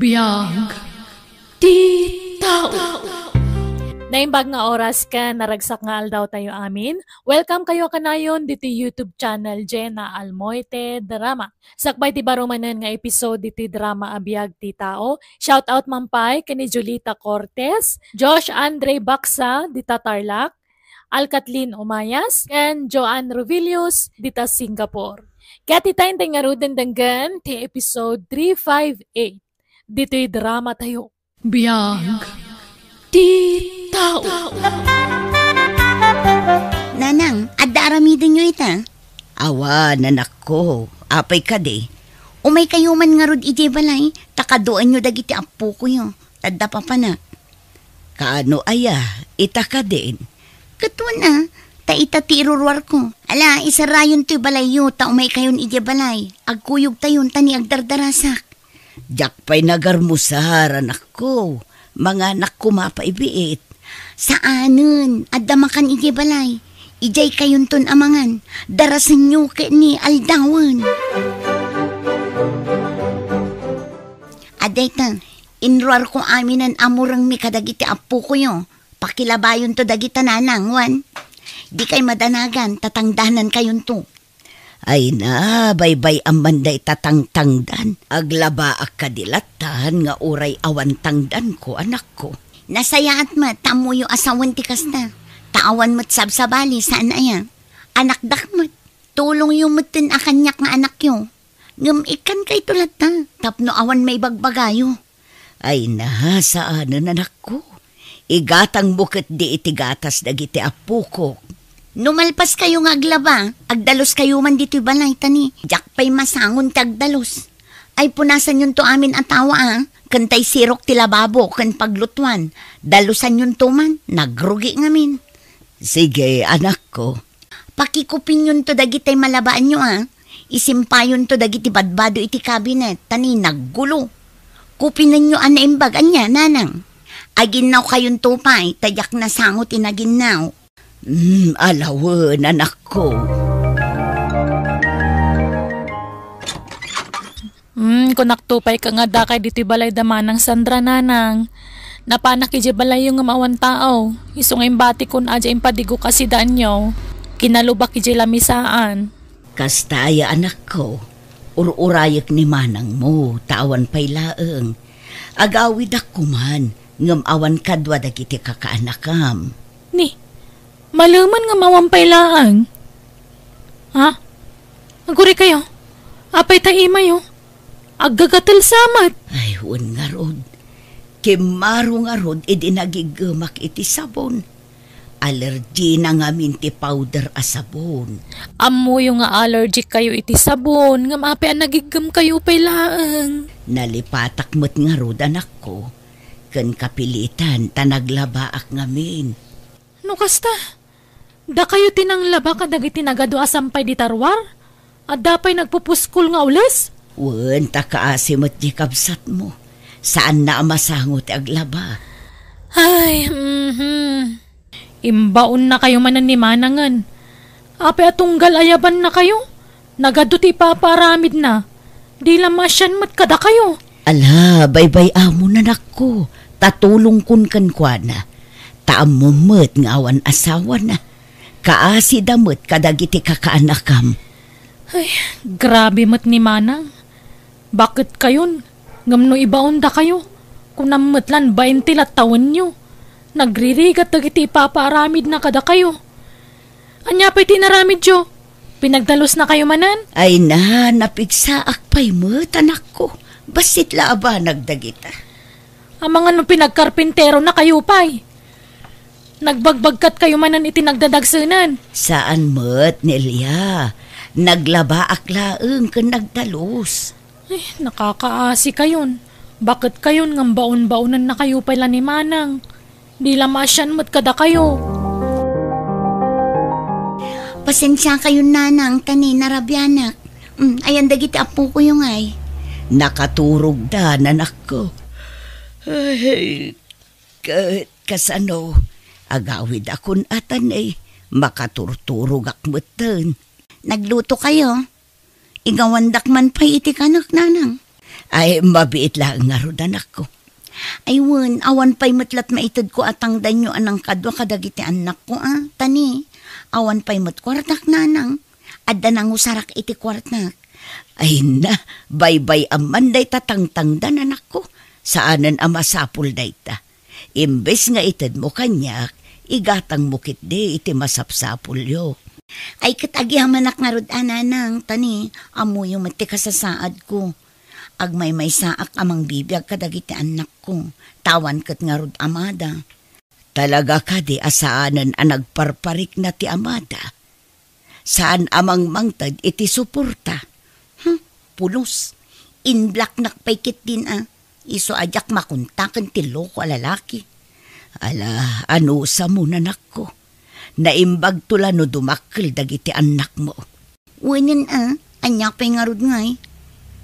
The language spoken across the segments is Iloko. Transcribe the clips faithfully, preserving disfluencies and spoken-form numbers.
Biag ti tao. Naimbag nga oras ken naragsak nga aldaw tayo amin. Welcome kayo kanayon ditoy YouTube channel Jenna Almoite Drama. Sakbay ti baro manen nga episode ditoy drama a Biag ti Tao. Shout out man pay ken ni Julita Cortez, Josh Andre Baksa dita Tarlac, Alcatlin Umayas, ken Joanne Ruvilius dita Singapore. Ket ita intay ngaruden denggen ti episode three five eight ditoy drama tayo. Biag ti tao. Nanang, adda aramidenyo ita? Awan, anakko. Apay kadi? Umay kayo man ngarud idiay balay, ta kaduaenyo dagiti appokoyo. Adda papanak. Kaano aya, ita kadin? Ket wen a, ta ita ti iruruarko. Ala, isarayon toy balayyo, ta umay kayon idiay balay. Agkuyogtayon, ta ni agdardarasak. Diak pay nagarmusar, anakko. Manganak koma pay biit. Saanen, adda makan idiay balay. Idiay kayonton a mangan. Darasenyo ket ni aldawen. Adda ita, inruarko aminen a murengmi kadagiti appokoyo. Pakilabayonto dagita nanang, wen. Dikay madanagan, ta tangdanan kayonto. Ay na, baybay-am man dayta tangtangdan. Aglabaak kadi lattan nga uray awan tangdanko, anakko. Nasayaat met, ta ammoyo a sawen ti kasta. Ta awan met sabsabali, saan aya? Anakdak met. Tulongyo metten a kaniak nga anakyo. Ngem ikkan kayto latta, tapno awan maibagbagayo. Ay na, saanen, anakko. Igatangmo ketdi iti gatas dagiti appokok. No malpaskayo nga aglaba, agdaluskayo man ditoy balay, ta ni, diak pay masangon ti agdalus. Ay, punasanyonto amin a tawa, a, ken tay sirok ti lababo ken paglutuan. Dalusanyonto man, nagrugi ngamin. Sige, anakko. Pakikupinyonto dagitay malabaanyo, a. Isimpayonto dagiti badbado iti kabinet, ta ni naggulo. Kupinenyo a naimbag, ania, nanang? Aginnawkayonto pay, ta diak nasango ti naginnaw. Hmm, alawen, anakko. Hmm, kunakto pay ka nga dakay ditoy balay da Manang Sandra, nanang. Napanak idiay balayyo ngem awan tao. Isu nga imbatikon a diay impadigok a sidaanyo. Kinalubak idiay lamisaan. Kasta aya, anakko, ur-urayek ni manangmo, ta awan pay laeng. Agawidak koman, ngem awan kadua dagiti kakaanakam. Ni, malemen ngem awan pay laeng. Ha? Agurikayo, apay ta imayo? Aggagatel sa met. Ay, wen ngarud. Kimmaro ngarud idi nagiggemak iti sabon. Allergy na ngamin ti powder a sabon. Ammoyo nga allergic kayo iti sabon, ngem apay a nagiggemkayo pay laeng? Nalipatak met ngarud, anakko, ken kapilitan ta naglabaak ngamin. No kasta, dakayo ti nanglaba kadagiti nagadu a sampay dita ruar? Adda pay nagpupuskol nga ules? Wen, ta kaasi met diay kabsatmo. Saanna a masango ti aglaba. Ay, mhm. Imbaonnakayo manen ni manangen. Apay a tunggal ayabannakayo? Nagadu ti ipapaaramidna. Di la maasian met kadakayo. Ala, baybay-amon, anakko, ta tulongkon kenkuana. Ta ammom met nga awan asawana. Kaasida met kadagiti kakaanakam. Ay, grabe met ni manang. Baketkayon, ngem no ibaondakayo, kunam met lan bainte la tawenyo. Nagririgat dagiti ipapaaramidna kadakayo. Ania pay ti inaramidyo? Pinagdalusnakayo manen? Ay na, napigsaak pay met, anakko. Bassit la a banag dagita. Amangan no pinagkarpinteronakayo pay. Nagbagbagkatkayo manen iti nagdadagsenen. Saan met, Nelia. Naglabaak laeng ken nagdalus. Ay, nakakaasikayon. Baketkayon ngem baon-baonennakayo pay la ni manang? Di la maasian met kadakayo. Pasensiakayon, nanang, ta ni narabianak. Mm, ayan dagiti appokoyo ngay? Nakaturogda, nanakko. Ay, ket kasano? Agawidakon a ta ni, makaturturogak metten. Naglutokayo? Igawandak man pay iti kanek, nanang. Ay, mabiit laeng ngarud, anakko. Ay wen, awan pay met la't maitedko a tangdanyo a nangkadua kadagiti annakko, a. Tani, awan pay met kuartak, nanang. Adda nangusarak iti kuartak. Ay na, baybay-am man dayta tangtangdan, anakko. Saanen a masapul dayta. Imbes nga itedmo kaniak, igatangmo ketdi iti masapsapulyo. Ay ket agyamanak ngarud a, nanang, tani, ammoyo met ti kasasaadko. Agmaymaysaak a mangbibiag kadagiti annakko, ta awan ket ngarud amada. Talaga kadi a saanen a nagparparikna ti amada? Saan a mangmangted iti suporta? Hmm, pulos. Inblocknak pay ketdin a. Isu a diak makontaken ti loko a lalaki. Ala, anusam, anakko. Naimbagto la no dumakkel dagiti annakmo. Wenen a, ania pay ngarud ngay?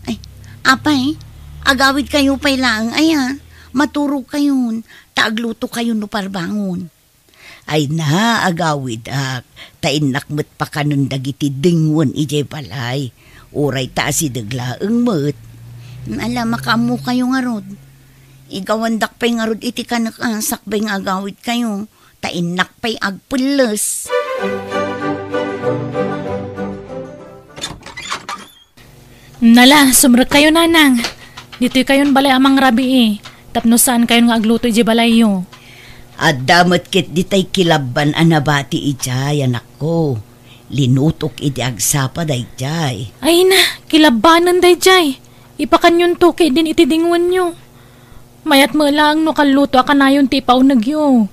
Ay, apay, agawidkayo pay laeng aya. Maturogkayon, ta aglutokayon no parbangon. Ay na, agawidak, ta innak met pakanen dagiti dingwen idiay balay. Uray ta asideg laeng met. Ala, makaammokayo ngarud. Igawandak pay ngarud iti kanek a sakbay nga agawidkayo, ta innak pay agpelles. Nala, sumrekkayo, nanang. Ditoykayon balay a mangrabii, tapno saankayon nga agluto idiay balayyo. Adda met ketdi tay kilabban a nabati idiay, anakko. Linutok idi agsapa daydiay. Ay na, kilabbanen daydiay. Ipakanyonto ketdin iti dingwenyo. Mayat met laeng no kalluto a kanayon ti ipaunegyo.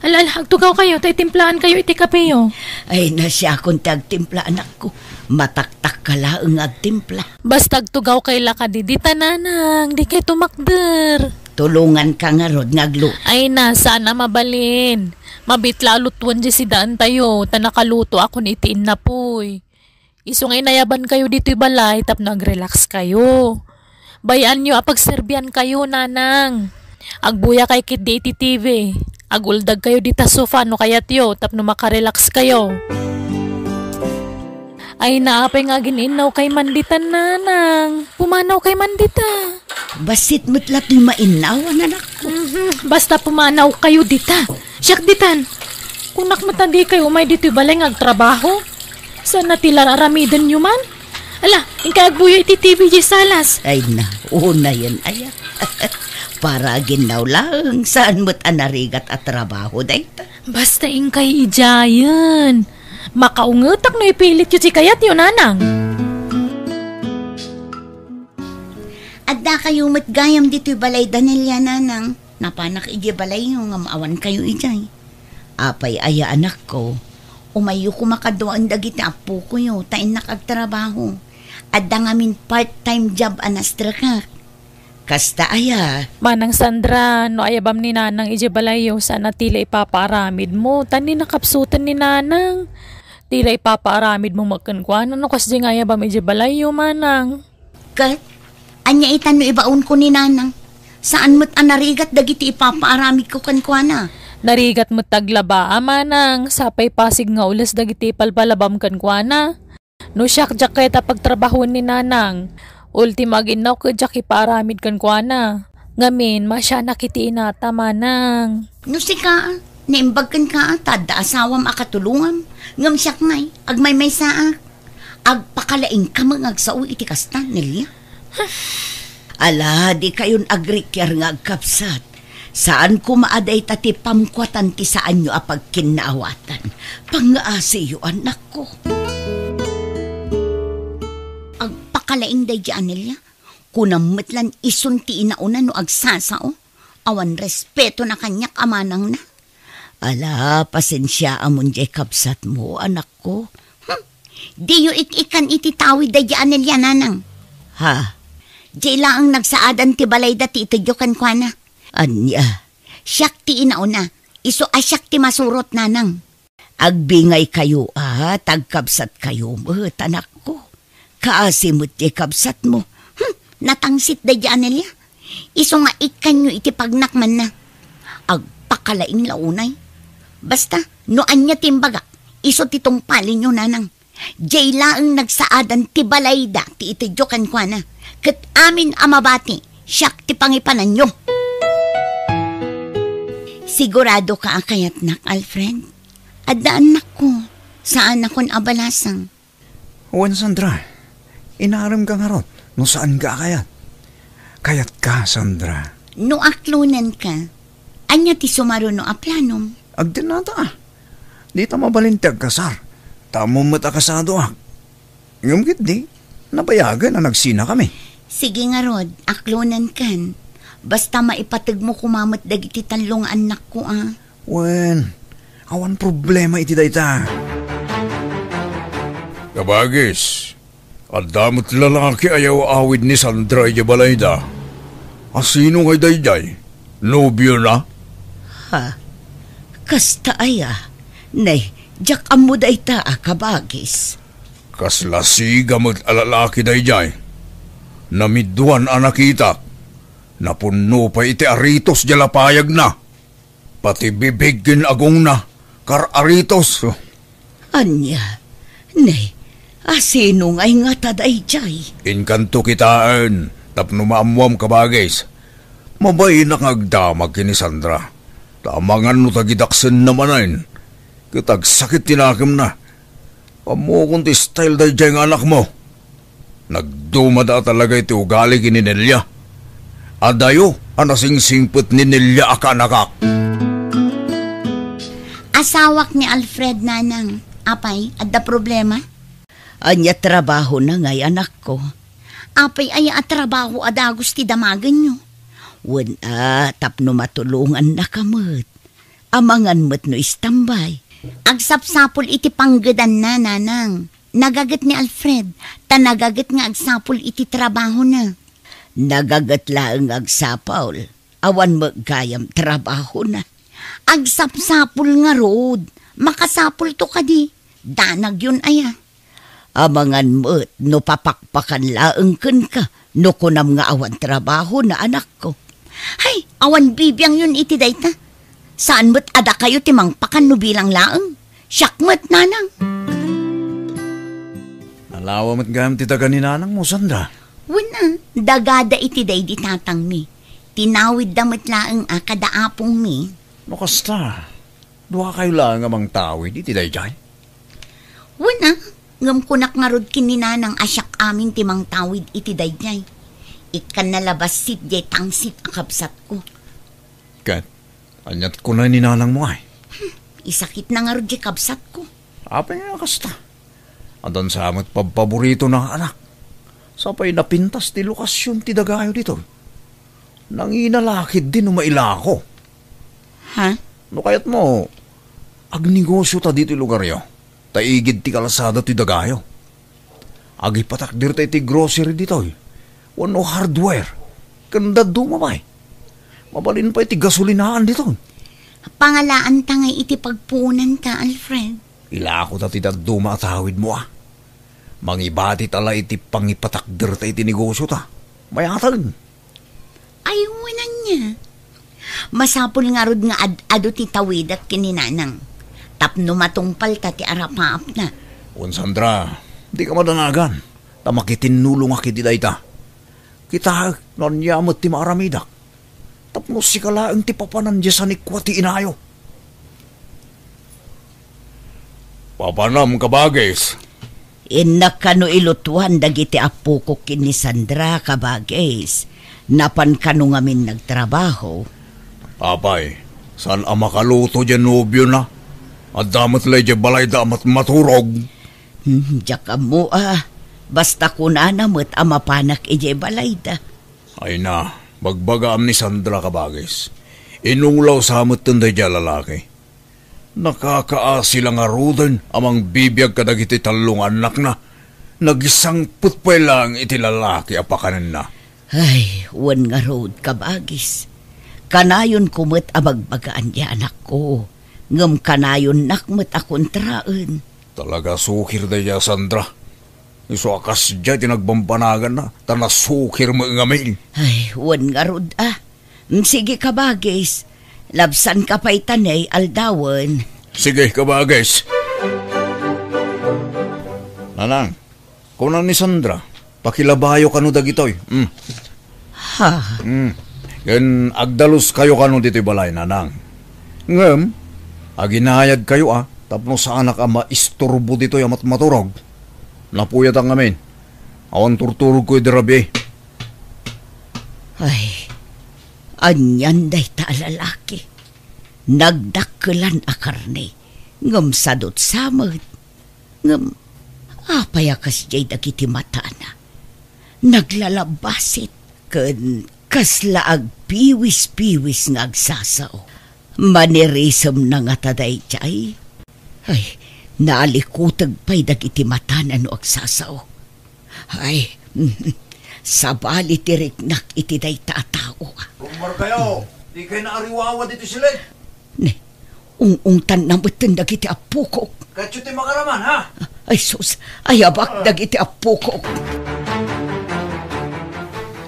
Ala, ala, agtugawkayo ta itimplaankayo iti kapeyo. Ay, na, siakon ti agtimpla, anakko. Mataktakka laeng nga agtimpla. Basta agtugawkay la kadi dita, nanang, dikay tumakder. Tulonganka ngarud nga agluto. Ay na, saan a mabalin. Mabiit la a lutoen diay sidaentayo, ta nakalutoakon iti innapoy. Isu nga inayabankayo ditoy balay tapno agrelaxkayo. Bay-anyo a pagserbiankayo, nanang. Agbuyakay ketdi iti T V. Aguldagkayo dita sofa no kayatyo tapno makarelaxkayo. Ay, naapay nga agin-innawkay man dita, nanang. Pumanawkay man dita. Bassit met la toy mainnawan, anakko. Mhm, basta pumanawkayo dita. Siak ditan. Kunak met a dikay umay ditoy balay nga agtrabaho. Saan a ti la ar-aramidenyo man? Ala, inkay agbuya iti T V diay salas. Ay na, unayen aya. Para aginnaw laeng, saan met a narigat a trabaho dayta. Basta inkay idiayen. Makaungetak no ipilityo ti kayatyo, nanang. Addakayo met gayam ditoy balay da Nelia, nanang. Napanak idiay balayyo ngem awankayo idiay. Apay aya, anakko? Umayyo koma kaduaen dagiti appokoyo ta innak agtrabaho. Adda ngamin part-time job a nastrekak. Kasta aya? Manang Sandra, no ayabam ni nanang idiay balayyo, saan a ti la ipapaaramidmo, ta ni nakapsuten ni nanang. Ti la ipapaaramidmo met kenkuana no kasdiay nga ayabam idiay balayyo, manang. Ket, ania itan no ibaonko ni nanang? Saan met a narigat dagiti ipapaaramidko kenkuana. Narigat met ta aglaba a, manang, sapay pasig nga ules dagiti ipalpalabam kenkuana. No siak, diak kayat a pagtrabahoen ni nanang. Ultimo, aginnaw ket diak ipaaramid kenkuana. Ngamin, masianak iti inata, manang. No sika, naimbag kenka, ta adda asawam a katulongam. Ngem siak ngay, agmaymaysaak. Agpakalaingka met nga agsao iti kasta, Nelia. Ala, dikayon agrikiar nga agkabsat. Saan koma a dayta ti pamkuatan ti saanyo a pagkinnaawatan. Pangngaasiyo, annakko. Agpakalaing daydi a Nelia. Kunam met lan isun ti inauna no agsasao. Awan respetona kaniak a manangna. Ala, pasensiaamon diay kabsatmo, anakko. Hmm. Diyo ik-ikkan iti tawid daydi a Nelia, nanang. Ha? Diay laeng nagsaadan ti balayda ti itedyo kenkuana. Ania? Siak ti inauna. Isu a siak ti masurot, nanang. Agbingaykayo a, ta agkabsatkayo met, anakko. Kaasi met diay kabsatmo. Hmm, natangsit daydi a Nelia. Isu nga ikkanyo iti pagnakmanna. Agpakalaing la unay. Basta, no ania ti imbagak, isu ti tungpalenyo, nanang. Jay laeng nagsaadan ti balayda ti itedyo kenkuana, ket amin a mabati, siak ti pangipananyo. Sigurado ka a kayatnak, Alfred? Adda annakko, saanakon a balasang. Wen, Sandra, inarem ka ngarud no saan ka a kayat. Kayat ka, Sandra. No aklonen ka, ania ti sumaruno a planom? Agdennata a. Dita mabalin ti agkasar. Ta ammom met a kasadoak. Ngem ketdi, nabayagen a nagsinakami. Sige ngarud, aklonen kan. Basta maipategmo koma met dagiti tallo nga annakko a. Wen, awan problema iti dayta. Kabagis, adda met lalaki a yaw-awid ni Sandra idiay balayda. A sino ngay daydiay? Nobiona? Ha? Kasta aya? Nay, diak ammo dayta a kabagis. Kasla siga met a lalaki daydiay. Namiduan a nakitak. Napunno pay iti aritos diay lapayagna. Pati bibig ken agongna, kar-aritos. Ania? Nay, a sino ngay ngata daydiay? Inkanto kitaen, tapno maammuam, kabagis. Mabainak nga agdamag ken ni Sandra. Ta amangan no tagidaksenna manen. Ket agsakit ti nakemna. Ammokon ti style daydiay nga anakmo. Nagdumada talaga iti ugali ken ni Nelia. Adayo a nasingsingpet ni Nelia a kaanakak. Asawak ni Alfred, nanang. Apay, adda problema? Ania trabahona ngay, anakko? Apay aya a trabaho a dagus ti damagenyo? Wen a, tapno matulongannaka met. Amangan met no istambay. Agsapsapul iti panggedanna, nanang. Nagaget ni Alfred, ta nagaget nga agsapul iti trabahona. Nagaget laeng nga agsapul. Awan met gayam trabahona. Agsapsapul ngarud. Makasapulto kadi. Danagyon aya. Amangan met no papakpakan laeng kenka no kunam nga awan trabahona, anakko. Hay, awan bibiangyon iti dayta. Saan met a dakayo ti mangpakan no bilang laeng. Siak met, nanang. Nalawa met gayam ti daga ni nanangmo, Sandra. Wen a, dagada iti daydi tatangmi. Tinawidda met laeng a kada apongmi. No kasta, duakayo laeng a mangtawid iti daydiay? Wen a, ngem kunak ngarud ken ni nanang a siak amin ti mangtawid iti daydiay. Ikkanna la bassit diay tangsit a kabsatko. Ket, aniat kunay ni nanangmo ay? Hmm, isakitna ngarud diay kabsatko. Apay nga kasta? Addan sa met pabpaboritona nga anak. Sapay napintas ti lokasion ti dagayo ditoy. Nangina la ketdi no mailako. Ha? No kayatmo, agnegosio ta ditoy lugaryo. Ta igid ti kalsada ti dagayo. Agipatakder ta iti grocery ditoy. Wenno hardware. Ken dadduma pay. Mabalin pay ti gasolinaan ditoy. Pangalaanta ngay iti pagpuonanta, Alfred. Ilako ta ti dadduma a tawidmo a. Mangibati ta la iti pangipatakder ta iti negosio ta. Mayat a. Ay, wen ania. Masapul ngarud nga ad-adu ti tawidak ken ni nanang. Tapno matungpal ta ti arapaapna. Wen Sandra, dika madanagan. Ta makitinnulongak iti dayta. Kitaek no ania met ti maaramidak. Tapno sika laeng ti papanan diay sanikua ti inayo. Papanam, kabagis. Innak kano ilutuan dagiti appokok ken ni Sandra, kabagis. Napan kano ngamin nagtrabaho. Apay, saan a makaluto diay nobiona? Adda met la idiay balayda a mat-, maturog. Hmm, diak ammo a. Basta kunana met a mapanak idiay balayda. Ay na, bagbagaam ni Sandra, kabagis. Inulaw sa metten daydiay a lalaki. Nakakaasi la ngaruden a mangbibiag kadagiti tallo nga annakna. Nagisangpet pay laeng iti lalaki a pakanenna. Ay, wen ngarud, kabagis. Kanayonko met a bagbagaan ti anakko, ngem kanayonnak met a kontraen. Talaga sukir daydiay a Sandra. Isu a kasdiay ti nagbambanaganna, ta nasukir met ngamin. Ay, wen ngarud a. Mm, sige, kabagis. Labsanka pay ta ne aldawen. Sige, kabagis. Nanang, kuna ni Sandra, pakilabayo kano dagitoy. Mm. Ha? Mm. Ken agdaluskayo kano ditoy balay, Nanang. Ngem, aginayadkayo a, tapno saanak a maisturbo ditoy a matmaturog. Napuyatak ngamin. Awan turturogko idi rabii. Ay, anian dayta a lalaki. Nagdakkelan a karne, ngem sadutsa met. Ngem apay a kasdiay dagiti matana? Naglalabbasit ken kasla agpiwispiwis nga agsasao. Manirisemna ngata daydiay? Ay, nalikuteg pay dagiti matana no agsasao. Ay, sabali ti riknak iti dayta a tao. Rummuarkayo, dikay naariwawa ditoy siled. Ne, ung-ungtanna metten dagiti appokok. Kayo ti makaraman, ha? Ay, sus, ayabak dagiti appokok.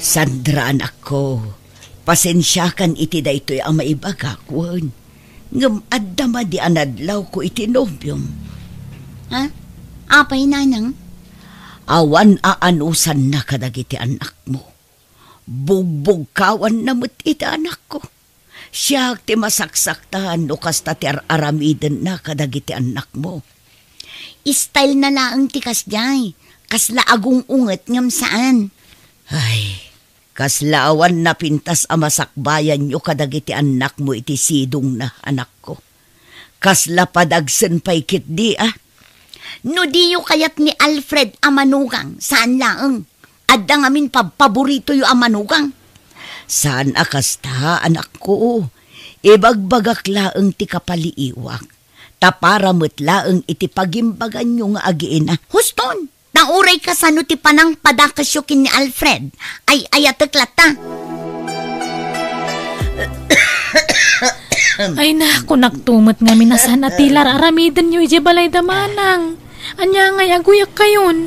Sandra, anakko, pasensiakan iti daytoy a maibagak, wen. Ngem adda madi a nadlawko iti nobiom. Ha? Apay, Nanang? Awan aanusanna kadagiti annakmo. Bugbugkawanna met iti anakko. Siak ti masaksaktan no kasta ti ar-aramidenna kadagiti annakmo. Style na laeng ti kasdiay. Kasla agung-unget ngem saan. Ay, kasla awan napintas a masakbayanyo kadagiti annakmo iti sidongna, anakko. Kasla padagsen pay ketdi a. No diyo kayat ni Alfred a manugang, saan laeng. Adda ngamin pabpaboritoyo a manugang. Saan a kasta, anakko. Ibagbagak laeng ti kapaliiwak. Ta para met laeng iti pagimbaganyo nga agiina. Huston! Ta uray kasano ti panangpadakesyo ken ni Alfred, ay-ayatek latta. Ay na, kunakto met ngamin a saan a ti ar-aramidenyo idiay balay da Manang. Ania ngay aguyakkayon?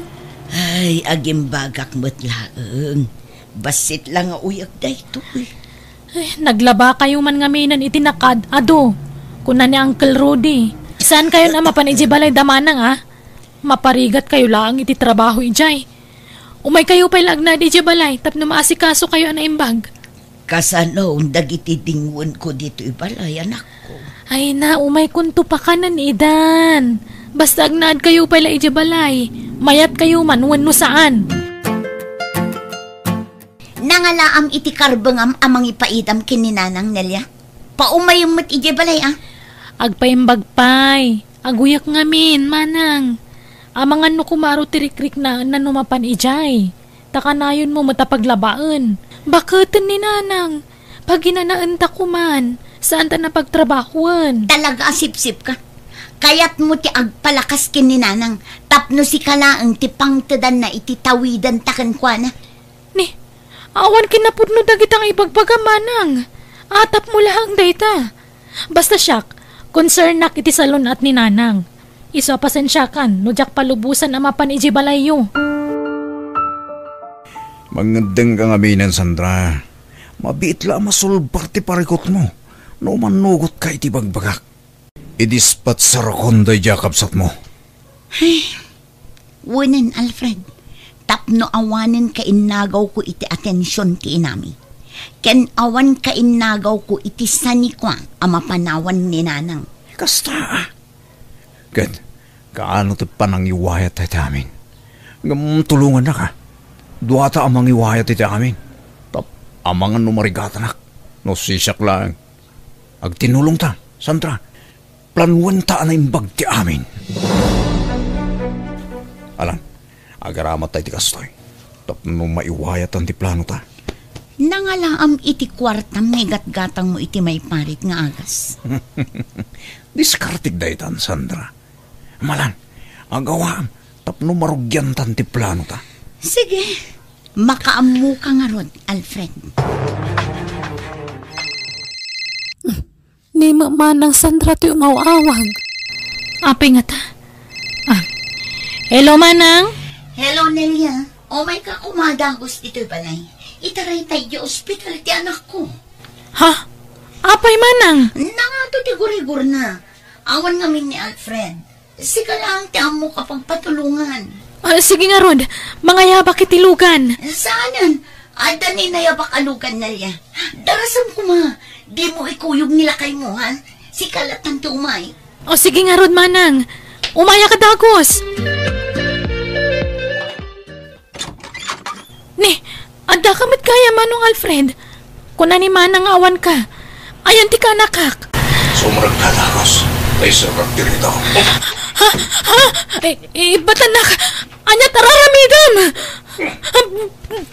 Ay, agimbagak met laeng. Bassit la nga uyak daytoy. Ay, naglabakayo man ngaminen iti nakaad-ado, kuna ni Uncle Rudy. Saankayon a mapan idiay balay da Manang, a? Maparigatkayo laeng iti trabaho idiay. Umaykayo pay la agnaed idiay balay tapno maasikasokayo a naimbag. Kasano dagiti dingwenko ditoy balay, anakko? Ay na, umaykonto pakanen, idan. Basta agnaedkayo pay la idiay balay. Mayatkayo man wenno saan. Nangalaam iti karbengam a mangipaidam ken ni Nanang, Nelia? Paumayem met idiay balay, a? Agpaimbag pay. Aguyak ngamin, Manang. Amangan no kumaro ti rikriknaenna no mapan idiay. Ta kanayonmo met a paglabaen. Baketen ni Nanang. Paginanaentakoman. Saanta napagtrabahoen. Talaga a sipsipka. Kayatmo ti agpalakas ken ni Nanang tapno sika laeng ti pangtedanna iti tawidenta kenkuana. Ni, awan kinapudno dagita nga ibagbagam, Manang. Atapmo laeng dayta. Basta siak, concernnak iti salun-at ni Nanang. Isu a pasensiakan no diak palubosan a mapan idiay balayyo. Mangngeddengka ngaminen, Sandra. Mabiit la a masulbar ti parikutmo no mannugotka iti bagbagak. Idispatsarkon daydiay a kabsatmo. Ay, wenen, Alfred, tapno awanen kainnagawko iti atension ti inami, ken awan kainnagawko iti sanikua a mapanawan ni Nanang. Kasta, a? Ket kaano ti panangiwayat iti amin? Ngem tulongannaka. Duata a mangiwayat iti amin. Tap-, amangan no marigatanak. No sisiak laeng. Agtinulongta, Sandra. Planuenta a naimbag ti amin. Alan, agaramatta iti kastoy. Tapno maiwayatan ti planota. Nangalaam iti kuartam nga igatgatangmo iti maiparit nga agas. Diskartek daytan, Sandra. Malan, agawaam tapno marugiantan ti planota. Sige, makaammoka ngarud, Alfred. Ni ma-, Manang Sandra ti umaw-awag. Apay ngata? Ah. Hello, Manang? Hello, Nelia. Umayka koma dagus ditoy balay. Itarayta idiay ospital ti anakko. Ha? Apay, Manang? Nangato ti gurigurna. Awan ngamin ni Alfred. Sika laeng ti ammok a pagpatulongan. Ah, sige ngarud, mangayabak iti lugan. Saanen? Adda ni nayabak a lugan, Nelia. Darasem koma. Dimo ikuyog ni lakaymo, ha? Sika lattan ti umay. O, sige ngarud, manang. Umaya ka dagus. Ni, adda ka met gayam, Manong Alfred. Kuna ni manang nga awan ka. Ayan ti kanakak. Sumrek ka, dagus. Tay sirrek diri daw. Ha? Ha? Eh, eh, batanak. Anya ti ar-aramidem?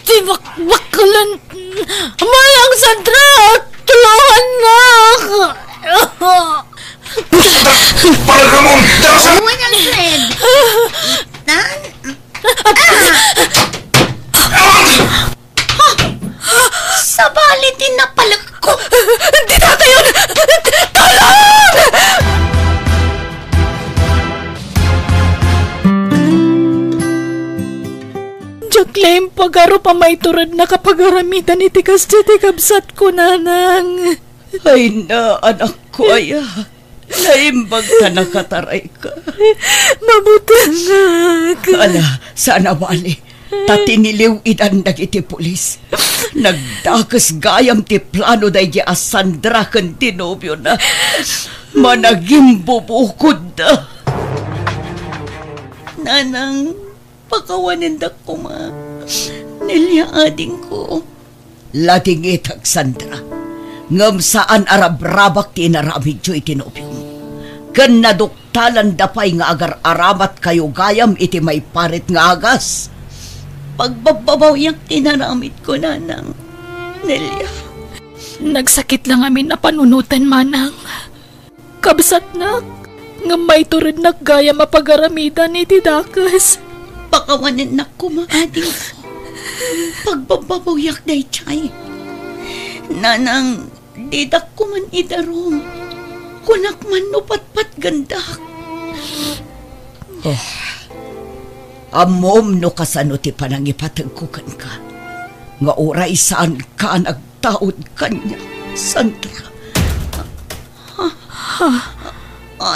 Di bak-, baklan. Manang Sandra, tulungannak. Palagamon! Darasem! Manang Fred! Tan? Ah! Sabali ti napalekko. Dita kayon! Tulong! Diak laeng pagarup a maiturednak a pagaramidan iti kasdiay ti kabsatko, nanang. Ay na, anakko aya. Naimbag ta nakatarayka. Mabutengak. Ala, saan a bali. Ta tiniliw-idan dagiti pulis. Nagdakes gayam ti plano daydi a Sandra ken ti nobiona. Managimbubukodda. Nanang, pakawanendak koma. Nelia, adingko. Ladingitak, Sandra. Ngem saan a rabrabak ti inaramidyo iti nobiom. Ken naduktalanda pay nga agar-aramatkayo gayam iti maiparit nga agas. Pagbabbabawiak ti inaramidko, nanang. Nelia. Nagsakit la ngamin a panunoten, manang. Kabsatnak, ngem maiturednak gayam a pagaramidan iti dakes. Pakawanennak koma, adingko. Pagbabbabawiak daydiay. Nanang, didak koman idarum. Kunak man no patpatgendak. Oh. Ammom no kasano ti panangipategko kenka, nga uray saanka a nagtaud kaniak, Sandra. Ha?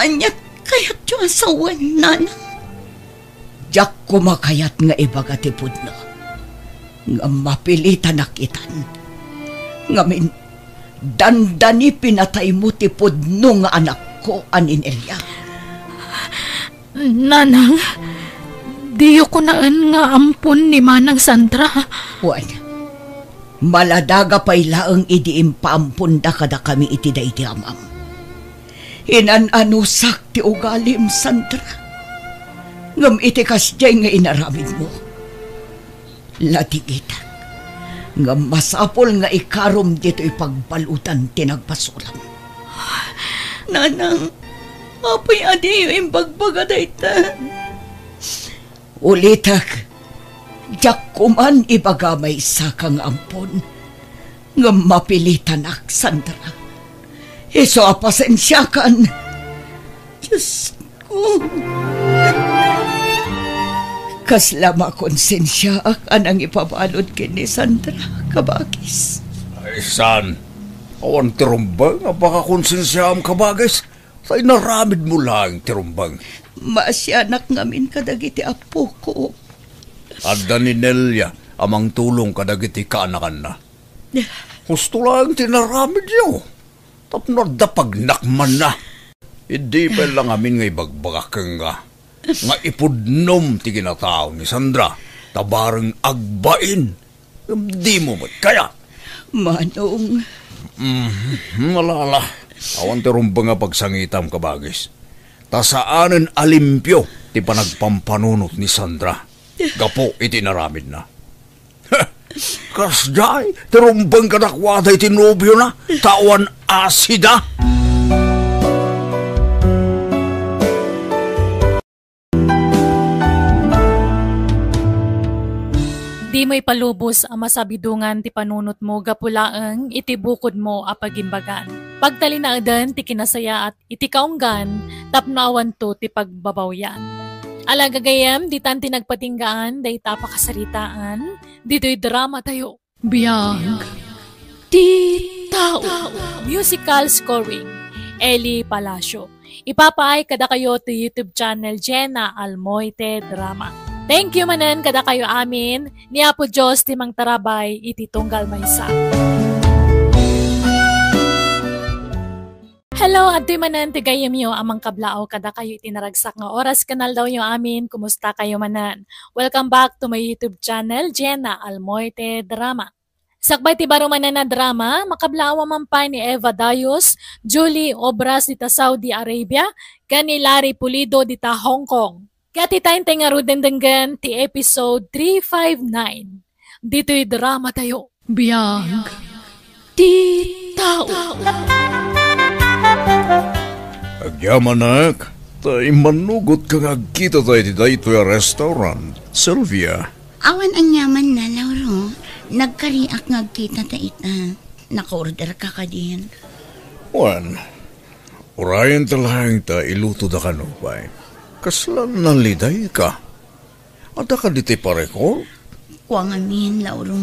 Ania ti kayatyo a sawen, nanang? Diak koma kayat nga ibaga ti pudno. Ngem mapilitanak itan. Ngamin, dandani pinataymo ti pudno nga anakko a ni Nelia. Nanang, diyo kunaen nga ampon ni Manang Sandra. Wen, maladaga pay laeng idi impaamponda kadakami iti daydi amam. Inan-anusak ti ugalim, Sandra. Ngem iti kasdiay nga inaramidmo, ladingitak. Ngem masapul nga ikarom ditoy pagbaludan ti nagbasolam. Nanang, apay a diyo imbagbaga dayta? Ulitek, diak koman ibaga maysaka nga ampon, ngem mapilitanak, Sandra. Isu a pasensiakan. Diosko. Kasla makonsensiaak a nangipabalud ken ni Sandra, kabagis. Ay, saan? Awan ti rumbeng a pakakonsensiaam, kabagis. Ta inaramidmo laeng ti rumbeng. Maasianak ngamin kadagiti appoko. Adda ni Nelia a mangtulong kadagiti kaanakanna. Husto laeng ti inaramidyo. Tapno adda pagnakmanna. Idi pay la ngamin nga ibagbagak kenka nga ipudnom ti kinatao ni Sandra, ta bareng agbain. Ngem dimo met kayat. Manong. Mm, ala, ala. Awan ti rumbeng a pagsangitam, kabagis. Ta saanen a limpio ti panagpampanunot ni Sandra gapu iti inaramidna. Kasdiay ti rumbeng kadakuada iti nobiona, ta awan asida. Dimo ipalubos a masabidongan ti panunotmo gapu laeng iti bukodmo a pagimbagan. Pagtalinaeden ti kinasayaat iti kaunggan tapno awanto ti pagbabawian. Ala gagayyem, ditan ti nagpatinggaan dayta a pakasaritaan ditoy dramatayo. Biag ti tao. Musical scoring, Eli Palacio. Ipapaay kadakayo ti YouTube channel Jenna Almoite Drama. Thank you manen kadakayo amin. Ni Apo Dios ti mangtarabay iti tunggal maysa. Hello, adtoy manen ti gayyemyo a mangkablaaw kadakayo iti naragsak nga oras ken aldawyo amin. Kumusta kayo manen? Welcome back to my YouTube channel, Jenna Almoite Drama. Sakbay ti baro manen a drama, makablaaw man pay ni Eva Dayos, Julie Obras dita Saudi Arabia, ken ni Larry Pulido dita Hong Kong. Ket ita intay ngarud denggen ti episode three five nine. Ditoy drama tayo. Biag ti tao. Agyamanak, ta immanugot ka nga agkita tayo iti daytoy a restaurant, Sylvia. Awan aniamanna, Lauro. Nagkariak nga agkita ta ita. Naka-order ka kadin? Wen, urayen ta laeng ta iluto da kano pay. Kasla naliday ka. Adda kadi ti parekor? Kua ngamin, Lauro.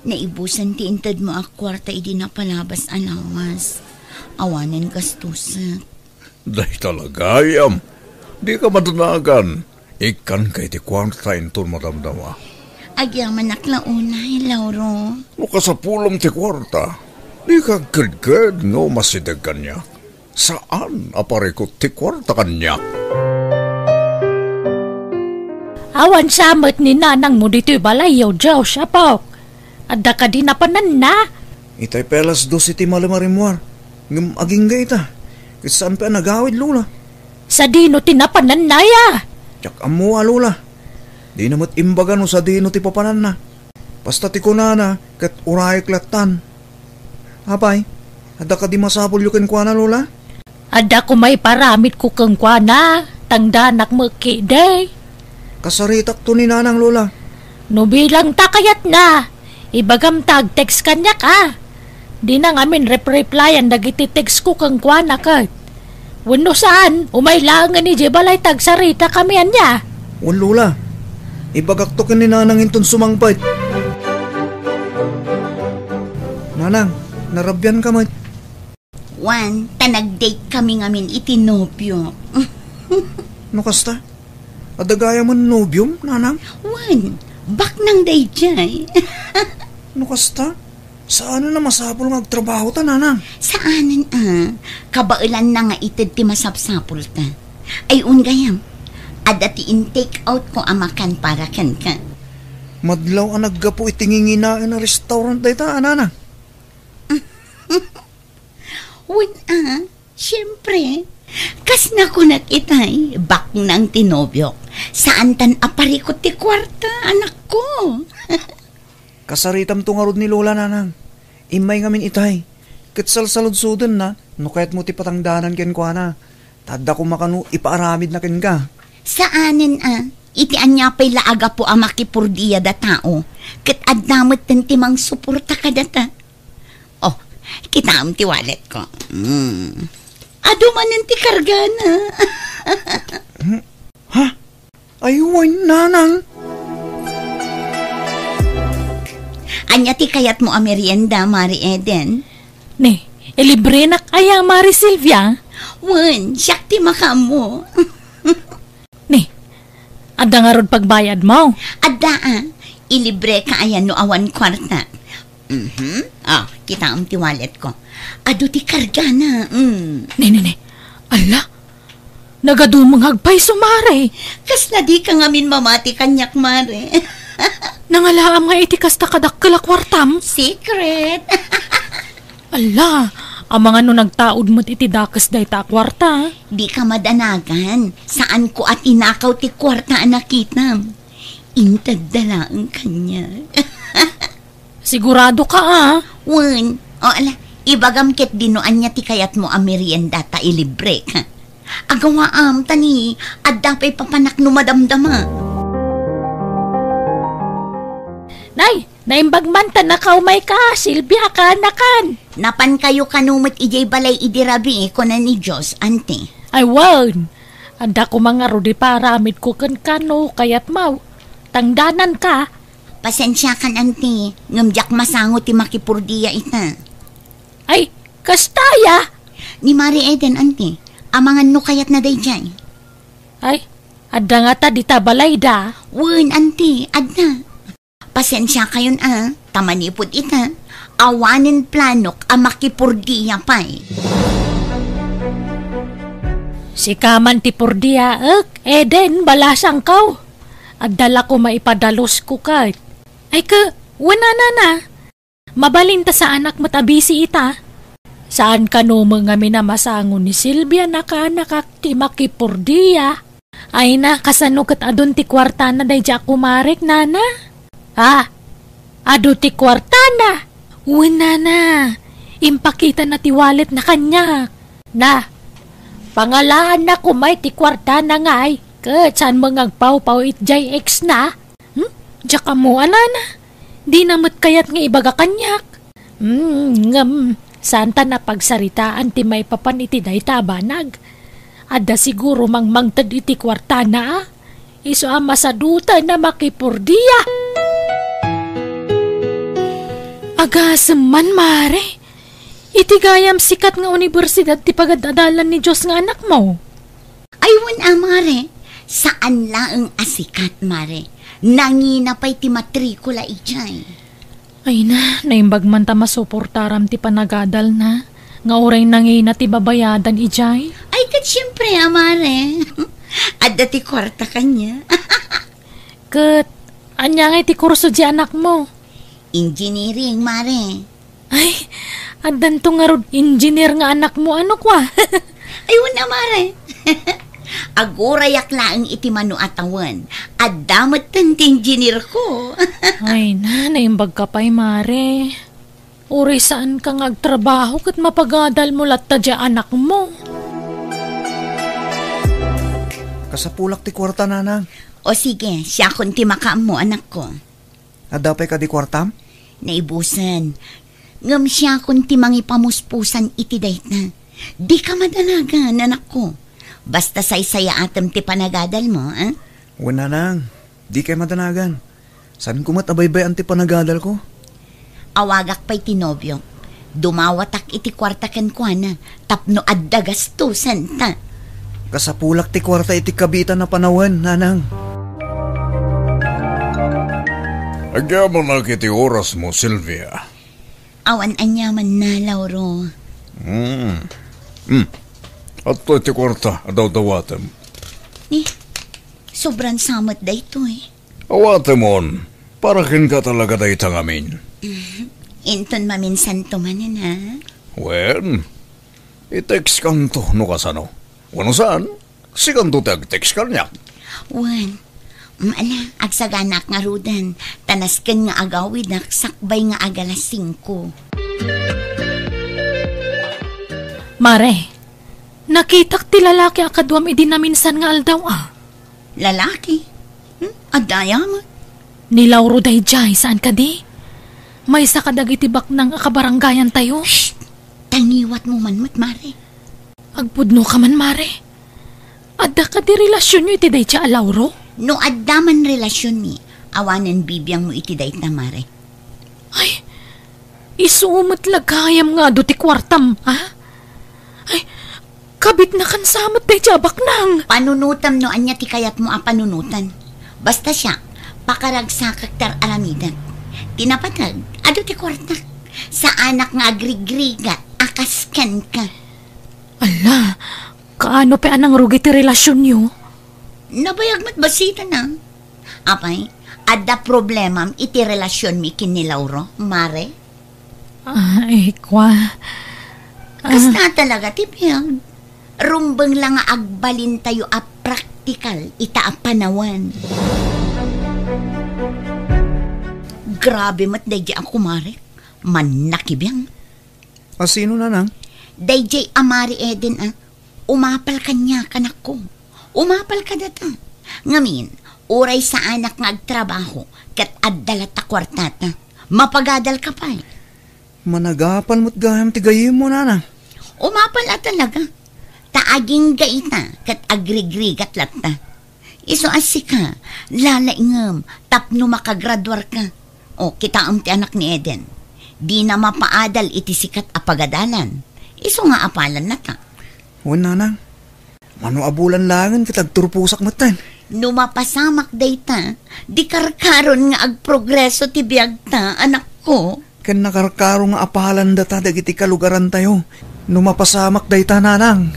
Naibusan ti intedmo a kuarta idi napalabas a lawas. Awanen gastusek. Dayta la gayam. Dika madanagan. Ikkanka iti kuarta inton madamdama. Agyamanak la unay, Lauro. No kasapulam ti kuarta, dika agkedked nga umasideg kaniak. Saan a parikut ti kuarta kaniak. Awan sa met ni nanangmo ditoy balayyo, Dios, apok. Adda kadi napananna? Itay pay alas dos iti malem a rimmuar, ngem agingga ita. Ket saan pay a nagawid, Lola. Sadino ti napananna, ya? Diak ammo a, Lola. Dina met imbaga no sadino ti papananna. Basta ti kunana, ket urayek lattan. Apay, adda kadi masapulyo kenkuana, Lola? Adda koma iparamidko kenkuana, tangdanak met ketdi. Kasaritakto ni Nanang, Lola. No bilang ta kayatna, ibagam ta ag-text kaniak, a. Dina ngamin rep-replyan dagiti text ko kenkuana ket. Wenno saan, umay laengen idiay balay ta agsaritakami ania. Wen, Lola. Ibagakto ken ni Nanang inton sumangpet. Nanang, narabian ka met. Wen, ta nag-date kami ngamin iti nobio. No kasta, adda gayamen nobiom, Nanang? Wen, baknang daydiay. No kasta, saanen a masapul nga agtrabaho ta, Nanang? Saanen a, kabaelanna nga ited ti masapsapulta. Ay, un gayam, adda ti in-take out ko a makan para kenka. Madlaw a naggapu iti nginginaen a restaurant dayta, a, Nanang? Wen a, siempre. Kas nakunak itay, baknang ti nobiok. Saantan a parikut ti kuarta, anakko. Kasaritamto ngarud ni Lola, Nanang. Immay ngamin itay. Ket salsaludsodenna, no kayatmo ti patangdanan kenkuana. Ta adda koma kano ipaaramidna kenka. Saanen a, iti ania pay la a gapu a makipurdia datao, ket adda metten ti mangsuporta kadata. Oh, kitaem ti wallet ko. Mm. Adu manen ti kargana. Hmm? Ha? Ay, wen, Nanang. Ania ti kayatmo a merienda, Mari Eden? Ni, ilibrenak aya, Mari Silvia? Wen, siak ti makaammo. Ni, adda ngarud pagbayadmo? Adda a. Ilibreka aya no awan kuarta. Mhm. Ah, kitaem ti wallet ko. Adu ti kargana. Mm. Ni, ni, ni. Ala, nagadumengag pay isu, Mari. Kasla dika ngamin mamati kaniak, Mari. Nangalaam nga iti kasta kadakkel a kuartam? Secret. Ala, amangan no nagtaud met iti dakes dayta a kuarta. Dika madanagan. Saanko a tinakaw ti kuarta a nakitam. Intedda laeng kaniak. Sigurado ka, a? Wen. O, ala, ibagam ketdi no ania ti kayatmo a merienda ta ilibrek. Agawaam, ta ni, adda pay papanak no madamdama. Nay, naimbag man ta nakaumay ka, Silvia, kaanakan. Napankayo kano met idiay balay idi rabii, kuna ni Dios, anti. Ay, wen. Adda koma ngarud ipaaramidko kenka no kayatmo. Tangdananka. Pasensiakan, anti, ngem diak masango ti makipurdia ita. Ay, kasta aya? Ni Mari Eden, anti, amangan no kayatna daydiay. Ay, Adda ngata dita balayda? Wen, anti, adda. Pasensiakayon a, ta manipud ita, awanen planok a makipurdia pay. Sika man ti purdia, ek, Eden, balasangkaw. Adda la koma ipadalusko ket. Ay ke, wen a, nana. Mabalin ta saanak met a bisi ita. Saan kano met ngamin a masango ni Silvia, nakaanakak ti makipurdia. Ay na, kasano ket adun ti kuartana daydi a kumarek, nana? Ah, adu ti kuartana? Wen, nana, impakitana ti walletna kaniak. Na, pangalaanna koma iti kuartana ngay, ket saan met nga agpawpaw iti jay ex na? Hmm? Diak ammo a, nana. Dina met kayat nga ibaga kaniak. Hmm, ngem, saanta napagsaritaan ti maipapan iti dayta a banag. Adda siguro mangmangted iti kuartana, a? Isu a masadutan a makipurdia. Agasem man, mare. Iti gayam sikat nga universidad ti pagad-adalan ni Dios nga anakmo. Ay, wen a, mare. Saan laeng a sikat, mare. Nangina pay ti matrikula idiay. Ay na, naimbag man ta masuportaram ti panagadalna, nga uray nangina ti babayadan idiay. Ay, ket siempre a, mare. Adda ti kuarta kaniak. Ket, ania ngay ti kurso di anakmo? Engineering, mare. Ay, addanto ngarud engineer nga anakmo, ano kwa? Ay, wen a, mare. Agurayak laeng iti mano a tawen. Adda metten ti engineer ko. Ay na, naimbag ka pay, mare. Uray saan ka nga agtrabaho ket mapagadal mo latta di anakmo. Kasapulak ti kuarta, nanang. O sige, siakon ti makaammo, anakko. Adda pay kadi kuartam? Naibusen. Ngem siakon ti mangipamuspusan iti dayta. Dika madanagan, anakko. Basta saysayaatem ti panagadalmo, a? Wen, nanang, dikay madanagan. Saanko met a baybay-an ti panagadalko. Awagak pay ti nobiok. Dumawatak iti kuarta kenkuana tapno adda gastosenta. Kasapulak ti kuarta iti kabiitan a panawen, nanang. Agyamanak iti orasmo, Silvia. Awan aniamanna, Lauro. Hmm. Hmm. Adtoy ti kuarta a dawdawatem. Ni, sobran sa met daytoy. Awatemon, para kenka talaga dayta ngamin. Inton maminsanto manen, ha? Wen, i-text kanto no kasano. Wenno saan, sikanto ti ag-text kaniak. Wen, mm, ala, agsaganak ngaruden, ta nasken nga agawidak sakbay nga agalas singko. Mare, nakitak ti lalaki a kaduam idi naminsan nga aldaw, a. Lalaki? Hmm? Adda aya met? Ni Lauro daydiay, saan kadi? Maysa kadagiti baknang a kabarangayantayo. Shh! Tangiwatmo man met, mare. Agpudno ka man, mare. Adda kadi relasionyo iti daydiay a Lauro? No adda man relasionmi, awanen bibiangmo iti dayta, mare. Ay, isu met la gayam nga adu ti kuartam, a? Ay, kabitna kan sa met daydiay a baknang. Panunotam no ania ti kayatmo a panunotan. Basta siak, pakaragsakak ti ar-aramidek. Ti napateg, adu ti kuartak. Saanak nga agrigrigat a kas kenka. Ala, kaano pay a nangrugi ti relasionyo? Nabayag met bassit, a. Apay, adda problemam iti relasionmi ken ni Lauro, mare? Ay, kwa. Ah. Kasta talaga ti biag. Rumbeng la nga agbalintayo a praktikal ita a panawen. Grabe met daydiay a kumarek. Mannakibiang. A sino, nanang? Daydiay a Mari Eden, a. Umapal kaniak, anakko. Umapal kadata. Ngamin, uray saanak nga agtrabaho, ket adda latta kuartata. Mapagadal ka pay. Managapal met gayam ti gayyemmo, nanang. Umapal a talaga. Ta agingga ita, ket agrigrigat latta. Isu a sika, lalaingem tapno makagraduarka. O, kitaem ti anak ni Eden. Dina mapaadal iti sikat a pagadalan. Isu nga apalanna ta. Wen, nanang. Mano a bulan laengen ket agturposak metten. No mapasamak dayta, di karkaron nga agprogreso ti biagta, anakko. Ken nakarkaro nga apalan data dagiti kalugarantayo. No mapasamak dayta, nanang.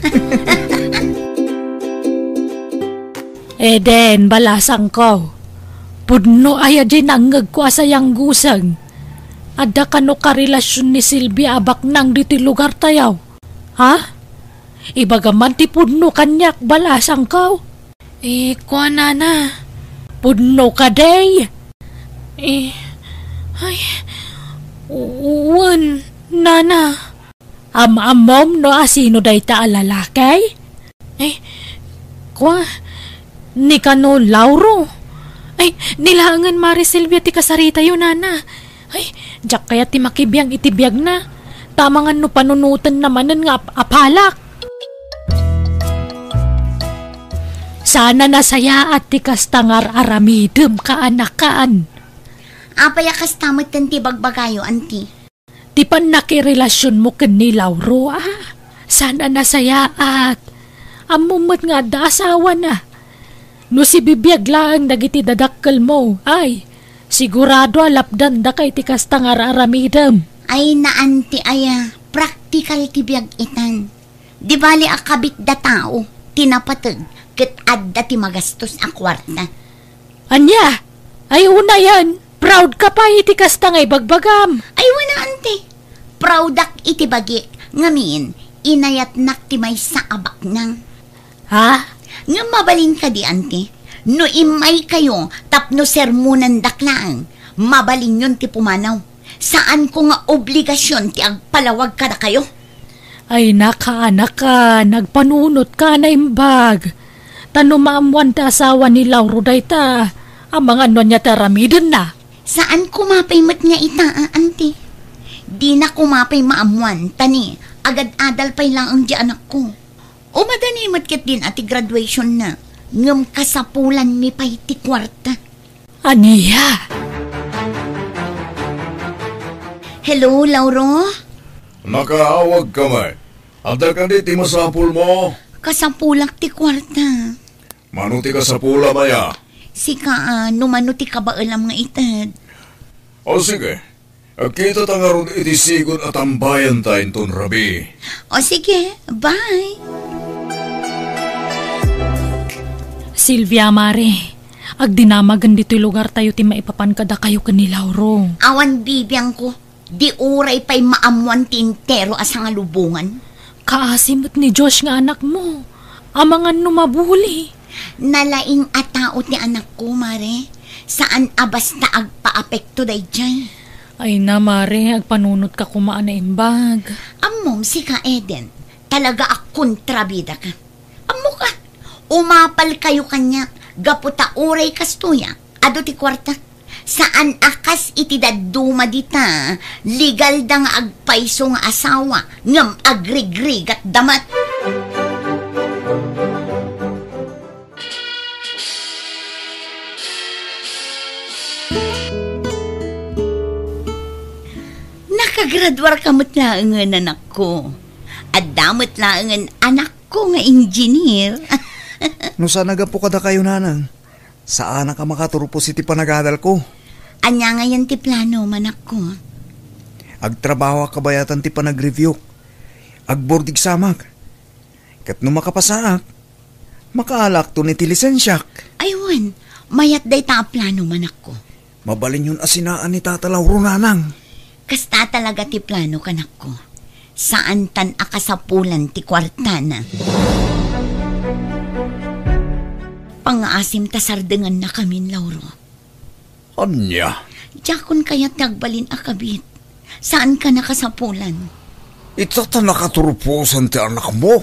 Eden, balasangko. Pudno aya diay nangngegko a sayangguseng. Adda kano karelasion ni Silvia a baknang ditoy lugartayo? Ha? Ibagam man ti pudno kaniak, balasangko. Eh, kua, nana. Pudno kadi? Eh, ay, wen, nana. Am-ammom no asino dayta a lalaki? Eh, kua, ni kano Lauro? Ay, ni laengen Mare Silvia ti kasaritayo, nana. Ay, diak kayat ti makibiang iti biagna. Ta amangan no panunotenna manen nga ap-, apalak. Saan a nasayaat ti kasta nga ar-aramidem, kaanakan. Apay a kasta metten ti bagbagayo, anti? Ti pannakirelasionmo ken ni Lauro, a? Saan a nasayaat. Ammom met nga adda asawana. No sibibiag laeng dagiti dadakkelmo, ay, sigurado a lapdandaka iti kasta nga ar-aramidem. Ay, naanti aya, praktikal ti biag itan. Di bali a kabitda tao ti napateg ket adda ti magastos a kuarta. Ania? Ay, unayen, proud ka pay iti kasta nga ibagbagam. Ay, wen a, anti. Proudak iti bagik, ngamin, inayatnak ti maysa a baknang. Ha? Ngem mabalin kadi, anti? No immaykayo tapno sermonandak laeng, mabalinyon ti pumanaw. Saanko nga obligasion ti agpalawag kadakayo. Ay, nakaanakan, agpanunotka a naimbag. Ta no maammoan ti asawa ni Lauro dayta, amangan no ania ti aramidenna. Saan koma pay met nga ita, a, anti. Dina koma pay maammoan, ta ni, agad-adal pay laeng di anakko. Umadani met ketdin a ti graduationna, ngem kasapulanmi pay ti kuarta. Ania? Hello, Lauro? Nakaawagka met. Adda kadi ti masapulmo? Kasapulak ti kuarta. Mano ti kasapulam aya? Sika, a, no mano ti kabaelam nga ited. O sige, agkitata ngarud iti sigon a tambayanta inton rabii. O sige, bye. Silvia, Mare, agdinamagen ditoy lugartayo ti maipapan kadakayo ken ni Lauro. Awan bibiangko. Di uray pay maammoan ti entero a sangalubongan. Kaasi met ni Josh nga anakmo. Amangan no mabuli. Nalaing a tao ti anakko, Mare. Saan a basta agpaapekto daydiay. Ay na, Mare, agpanunotka koma a naimbag. Ammom, sika, Eden, talaga a kontrabidaka. Ammok a, umapalkayo kaniak, gapu ta uray kastoy a, adu ti kuarta. Saan a kas iti dadduma dita, legalda nga agpayso nga asawa, ngem agrigrigatda met. Nakagraduarka met laengen, anakko. Adda met laengen anakko nga engineer. No saan a gapu kadakayo, nanang, saanak a makaturpos iti panagadalko. Ania ngayen ti planom, anakko? Agtrabahoak kabayatan ti panagreviewk. Agboard examak. Ket no makapasaak, makaalakton iti lisensiak. Ay wen, mayat dayta a planom, anakko. Mabalinyon a sinaan ni Tata Lauro, nanang. Kasta talaga ti plano, kanakko. Saantan a kasapulan ti kuartana. Pangngaasim ta sardengannakamin, Lauro. Ania? Diakon kayat ti agbalin a kabit. Saankan a kasapulan. Ita ta nakaturposan ti anakmo.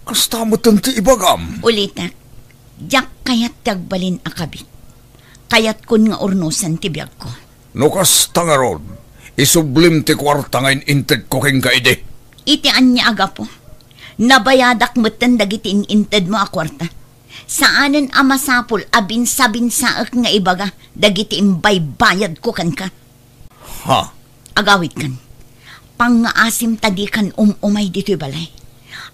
Kasta metten ti ibagam. Ulitek, diak kayat ti agbalin a kabit. Kayatkon nga urnosen ti biagko. No kasta ngarud, isublim ti kuarta nga in-intedko kenka idi. Iti ania a gapu? Nabayadak metten dagiti in-intedmo a kuarta. Saanen a masapul a binsabinsaek nga ibaga dagiti imbaybayadko kenka. Ha? Agawidkan. Pangngaasim ta dikan um-umay ditoy balay.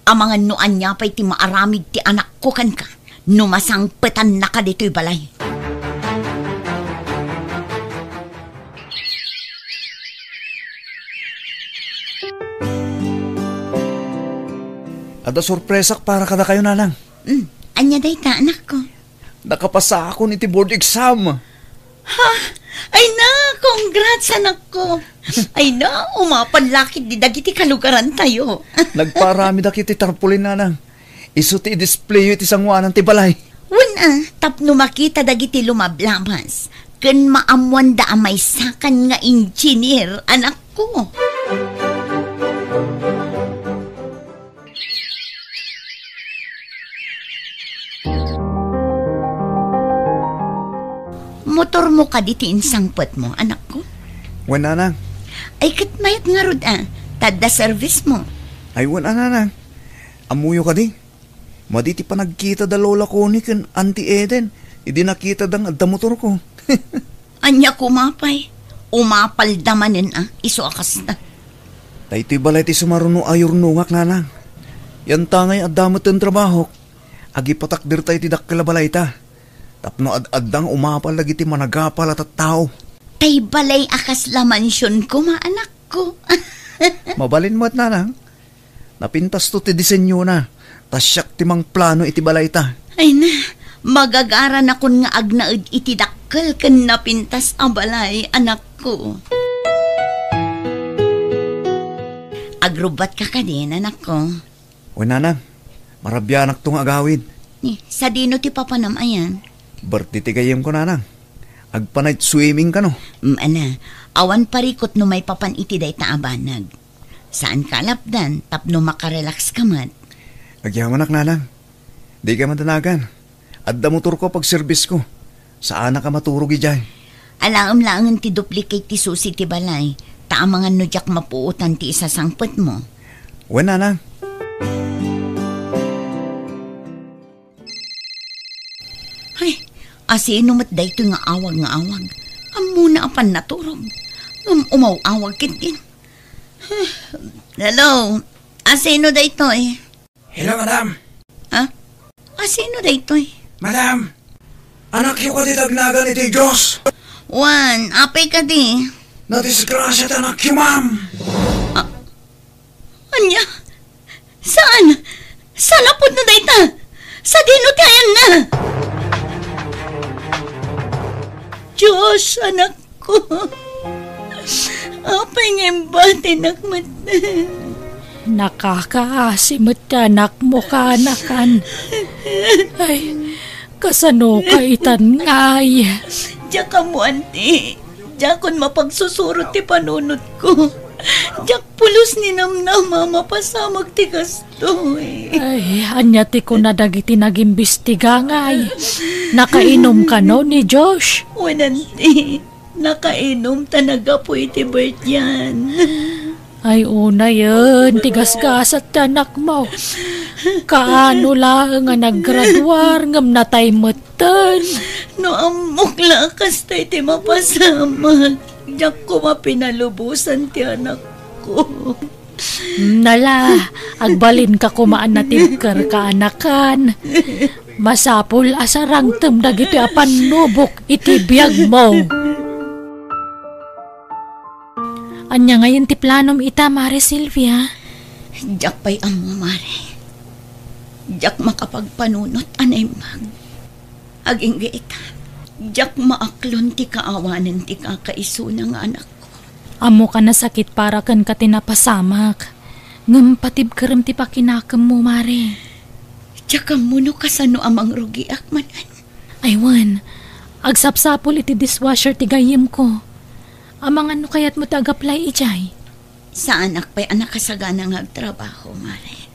Amangan no ania pay ti maaramid ti anakko kenka, no masangpetannaka ditoy balay. Adda sorpresak para kadakayo, nanang. Mm, ania dayta, anakko? Nakapasakon iti board exam. Ha? Ay na, congrats, anakko. Ay na, umapal la ketdi dagiti kalugarantayo. Nagpaaramidak iti tarpaulin, nanang. Isu ti i-displayo iti sangoanan ti balay. Wen a, tapno makita dagiti lumablabas, ken maammoanda a maysakan nga engineer, anakko. Motormo kadi ti insangpetmo, anakko? Wen, nanang. Ay, ket mayat ngarud a, ta adda servismo. Ay, wen a, nanang. Ammoyo kadi? Madi ti panagkita da Lola Connie ken Auntie Eden idi nakitada nga adda motorko. Ania koma pay? Umapalda manen a, isu a kasta. Daytoy balay ti sumaruno a yurnongak, nanang. Yantangay adda metten trabahok, agipatakderta iti dakkel a balayta. Tapno ad-adda nga umapal dagiti managapal a tattao. Tay balay a kasla mansion koma, anakko. Mabalin met, nanang. Napintasto ti disenyona, ta siak ti mangplano iti balayta. Ay na, magagaranakon nga agnaed iti dakkel ken napintas a balay, anakko. Agrubbatka kadin, anakko? Wen, nanang, marabianakto nga agawid. Ni, sadino ti papanam ayan? Birthday ti gayyemko, nanang. Agpa-night swimming kano? Mm, ala, awan parikut no maipapan iti dayta a banag. Saanka a lapdan tapno makarelax ka met. Agyamanak, nanang. Dika madanagan. Adda motorko a pagserbisko. Saanak a maturog idiay. Alaem laengen ti duplicate ti susi ti balay, ta amangan no diak mapuotan ti isasangpetmo. Wen, nanang. Ay, asino met daytoy nga awag nga awag? Ammona a pannaturog. Ngem umaw-awag ketdin. Hello, asino daytoy? Hello, madam. Ha? Asino daytoy? Madam, anakyo kadi ti agnagan iti Dios? Wen, apay kadi? Nadisgrasia ti anakyo, ma'am. Ah, ania? Saan? Saan a pudno dayta? Sadino ti ayanna? Dios, anakko. Apay nga imbatinak met? Nakakaasi met ti anakmo, kaanakan. Ay, kasanoka itan ngay? Diak ammo, anti. Diakon mapagsusurot ti panunotko. Diak pulos ni namnama a mapasamak ti kastoy. Ay, ania ti kuna dagiti nagimbestiga ngay? Nakainom kano ni Josh? Wen, anti. Nakainom ta naggapu iti birthday-an. Ay, unayen ti gasgasat ti anakmo. Kaano laeng a naggraduar ngem natay metten? No ammok la a kasta ti mapasamak, diak koma pinalubosan ti anakko. Nala, agbalinka koma a natibker, kaanakan. Masapul a sarangtem dagitoy a pannubok iti biagmo. Ania ngayen ti planom ita, Mare Silvia? Diak pay ammo, Mare. Diak makapagpanunot a naimbag. Agingga ita, diak maaklon ti kaawanen ti kakaisuna nga anakko. Ammoka a sakit para kenka ti napasamak. Ngem patibkerem ti pakinakemmo, Mare. Diak ammo no kasano a mangrugiak manen. Ay wen, agsapsapul iti dishwasher ti gayyemko. Amangan no kayatmo ti agaplay idiay. Saanak pay a nakasagana nga agtrabaho, Mare.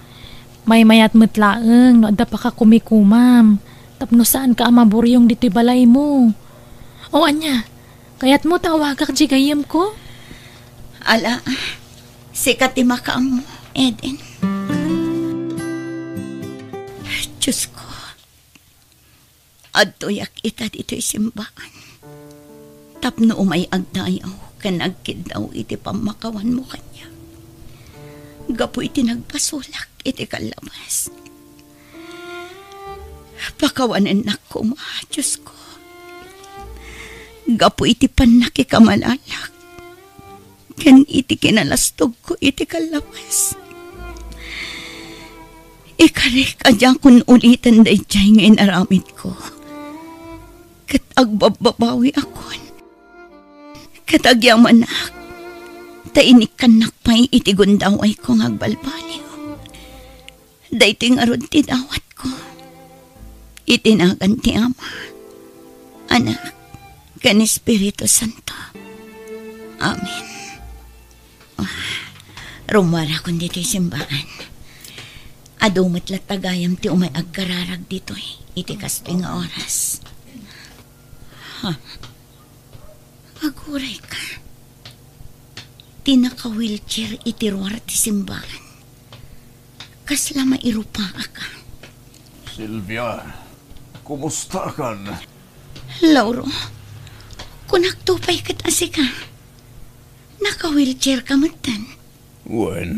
Maymayat met laeng no adda pakakumikumam tapno saanka a maburyong ditoy balaymo. O ania, kayatmo ta awagak diay gayyemko? Ala, sika ti makaammo, Eden. Diosko, adtoyak ita ditoy simbaan tapno umay agdayaw ken agkiddaw iti pammakawanmo kaniak gapu iti nagpasolak iti kallabas. Pakawanennak koma, Diosko, gapu iti pannakikamalalak ken iti kinalastogko iti kallabas. Ikarik a diakon uliten daydiay nga inaramidko, ket agbabbabawiakon. Ket agyamanak ta inikkannak pay iti gundawayko nga agbalbaliw. Daytoy ngarud ti dawatko iti nagan ti Ama, Anak, ken Espiritu Santo. Amen. Ah, rummuarakon ditoy simbaan. Adu met latta gayam ti umay agkararag ditoy iti kastoy nga oras. Ha? Agurayka. Ti naka-wheelchair iti ruar ti simbaan. Kasla mairupaak. Sylvia, kumustakan? Lauro, kunakto pay ket a sika. Naka-wheelchair ka metten. Wen,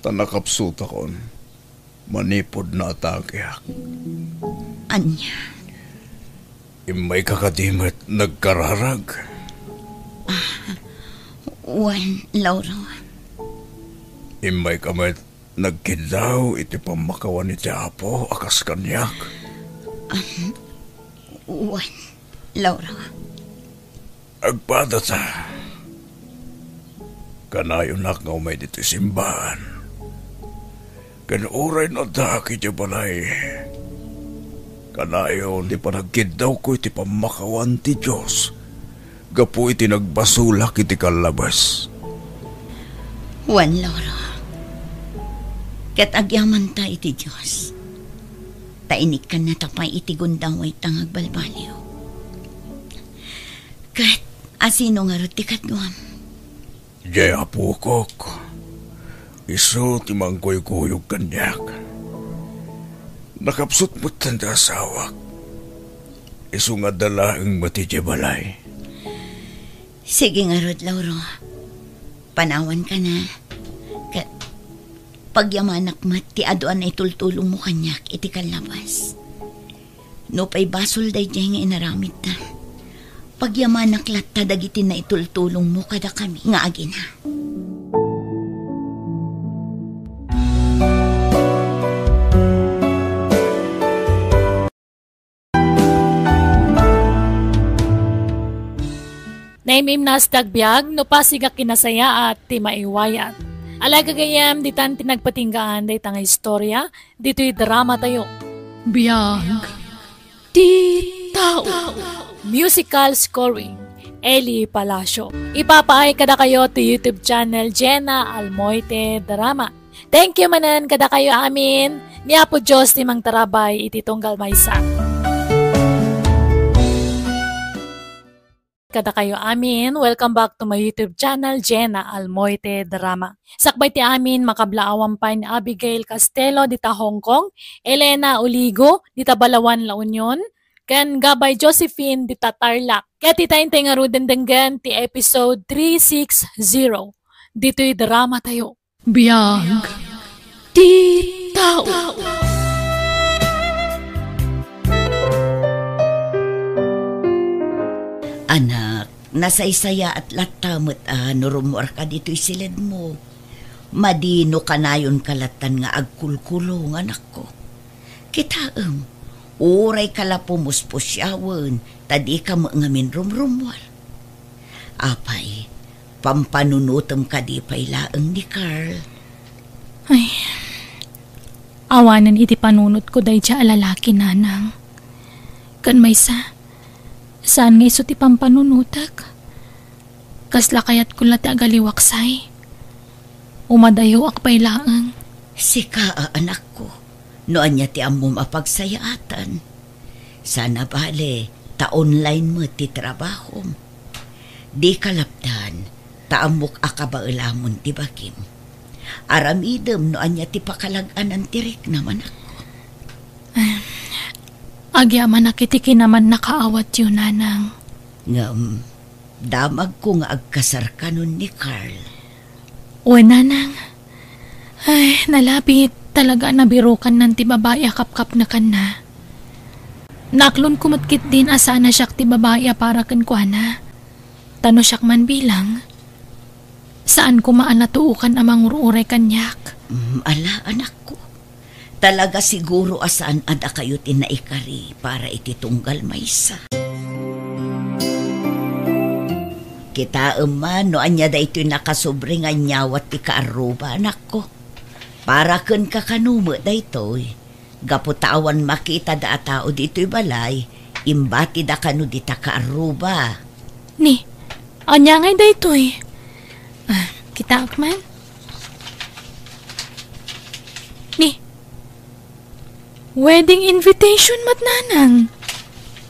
ta nakapsutakon. Manipud naatakeak. Ania? Immayka kadi met nagkararag? Ah, wen, Lauro. Immayka met nagkiddaw iti pammakawan iti Apo a kas kaniak? Ah, wen, Lauro. Agpadata. Kanayonak nga umay ditoy simbaan. Ken uray no addaak idiay balay, kanayon ti panagkiddawko iti pammakawan ti Dios gapu iti nagbasolak iti kallabas. Wen, Lauro. Ket agyamanta iti Dios, ta inikkannata pay iti gundawayta nga agbalbaliw. Ket asino ngarud ti kaduam? Diay apokok. Isu ti mangkuykuyog kaniak. Nakapsut metten ti asawak. Isu nga adda laeng met idiay balay. Sige ngarud, Lauro. Panawanka na. Ket pagyamanak met ti adu a naitultulongmo kaniak iti kallabas. Nupay basol daydiay nga inaramidta, pagyamanak latta dagiti naitultulongmo kadakami nga agina. Naimimnas ti agbiag no pasig a kinasayaat ti maiwayat. Alay gagayyem, ditan ti nagpatinggaan dayta nga istorya ditoy drama tayo. Biag ti tao. Musical scoring, Eli Palacio. Ipapaay kadakayo ti YouTube channel Jenna Almoite Drama. Thank you manen kadakayo amin. Ni Apo Dios ti mangtarabay iti tunggal maysa. Kadakayo amin, welcome back to my YouTube channel, Jenna Almoite Drama. Sakbay ti amin, makablaawan pay ni Abigail Castelo dita Hong Kong, Elena Oligo dita Balawan, La Union, ken Gabay Josephine dita Tarlac. Ket ita intay ngaruden denggen ti episode three six zero. Ditoy drama tayo. Biag ti tao. Anak, nasaysayaat latta met a no rummuarka ditoy siledmo. Madi no kanayonka lattan nga agkulkulong, anakko. Kitaem, uray ka la pumuspusiawen, ta dika met ngamin rumrummuar. Apay, pampanunotem kadi pay laeng ni Carl? Ay, awanen iti panunotko daydiay a lalaki, nanang. Ken maysa, saan nga isu ti pampanunotek? Kasla kayatko la ti agaliwaksay? Umadayoak pay laeng. Sika a anakko, no ania ti ammom a pagsayaatan. Saan a bale, ta online met ti trabahom. Dika lapdan, ta ammok a kabaelamon ti bagim. Aramidem no ania ti pakalag-anan ti riknam, anakko. Agyamanak iti kinamannakaawatyo, nanang. Ngem, damagko nga agkasarkanon ni Carl. Wen, nanang. Ay, nalabit. Talaga a nabirukannan ti babai a kapkapnekanna. Naaklonko met ketdin a saan a siak ti babai a para kenkuana. Ta no siak man bilang, saan koma a natuokan a mangur-uray kaniak. Mm, ala, anakko. Talaga siguro a saan a dakayo ti naikari para iti tunggal maysa. Kitaem man no ania daytoy nakasobri nga inyawat ti kaarruba, anakko. Para kenka kano met daytoy. Gapu ta awan makita da a tao ditoy balay, imbatida kano dita kaarruba. Ni, ania ngay daytoy? Ah, kitaek man. Ni, wedding invitation met, nanang.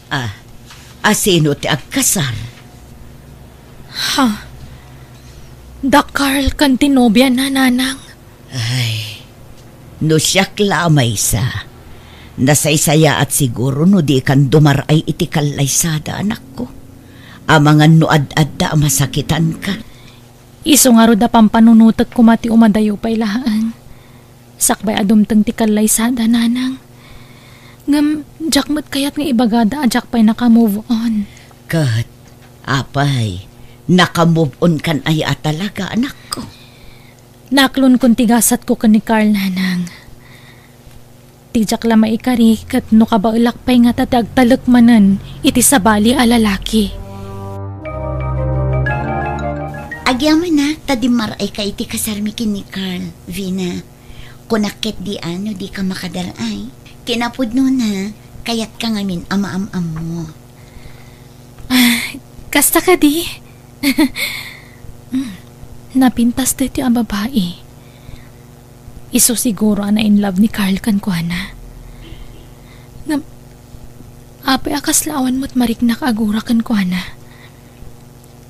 Ah, asino ti agkasar? Ha? Da Carl ken ti nobiana, nanang. Ay, no siak la a maysa, nasaysayaat siguro no dikan dumar-ay iti kallaysada, anakko. Amangan no ad-adda a masakitanka. Isu ngarud a pampanunotek koma ti umadayo pay laeng. Sakbay a dumteng ti kallaysada, nanang. Ngem, diak met kayat nga ibagada a diak pay naka-move on. Ket, apay, naka-move on kan aya a talaga, anakko? Naaklonkon ti gasatko ken ni Carl, nanang. Ti diak la maikari ket no kabaelak pay ngata ti agtalek manen iti sabali a lalaki. Agyamanak ta dimmaray ka iti kasarmi ken ni Carl, Vina. Kunak ketdi a no dika makadar-ay. Kinapudnona, kayatka ngamin a maam-ammo. Ah, kasta kadi? Mm, napintas daytoy a babai. Isu siguro a na-in love ni Carl kenkuana. Ngem, apay a kasla awan met mariknak a agura kenkuana?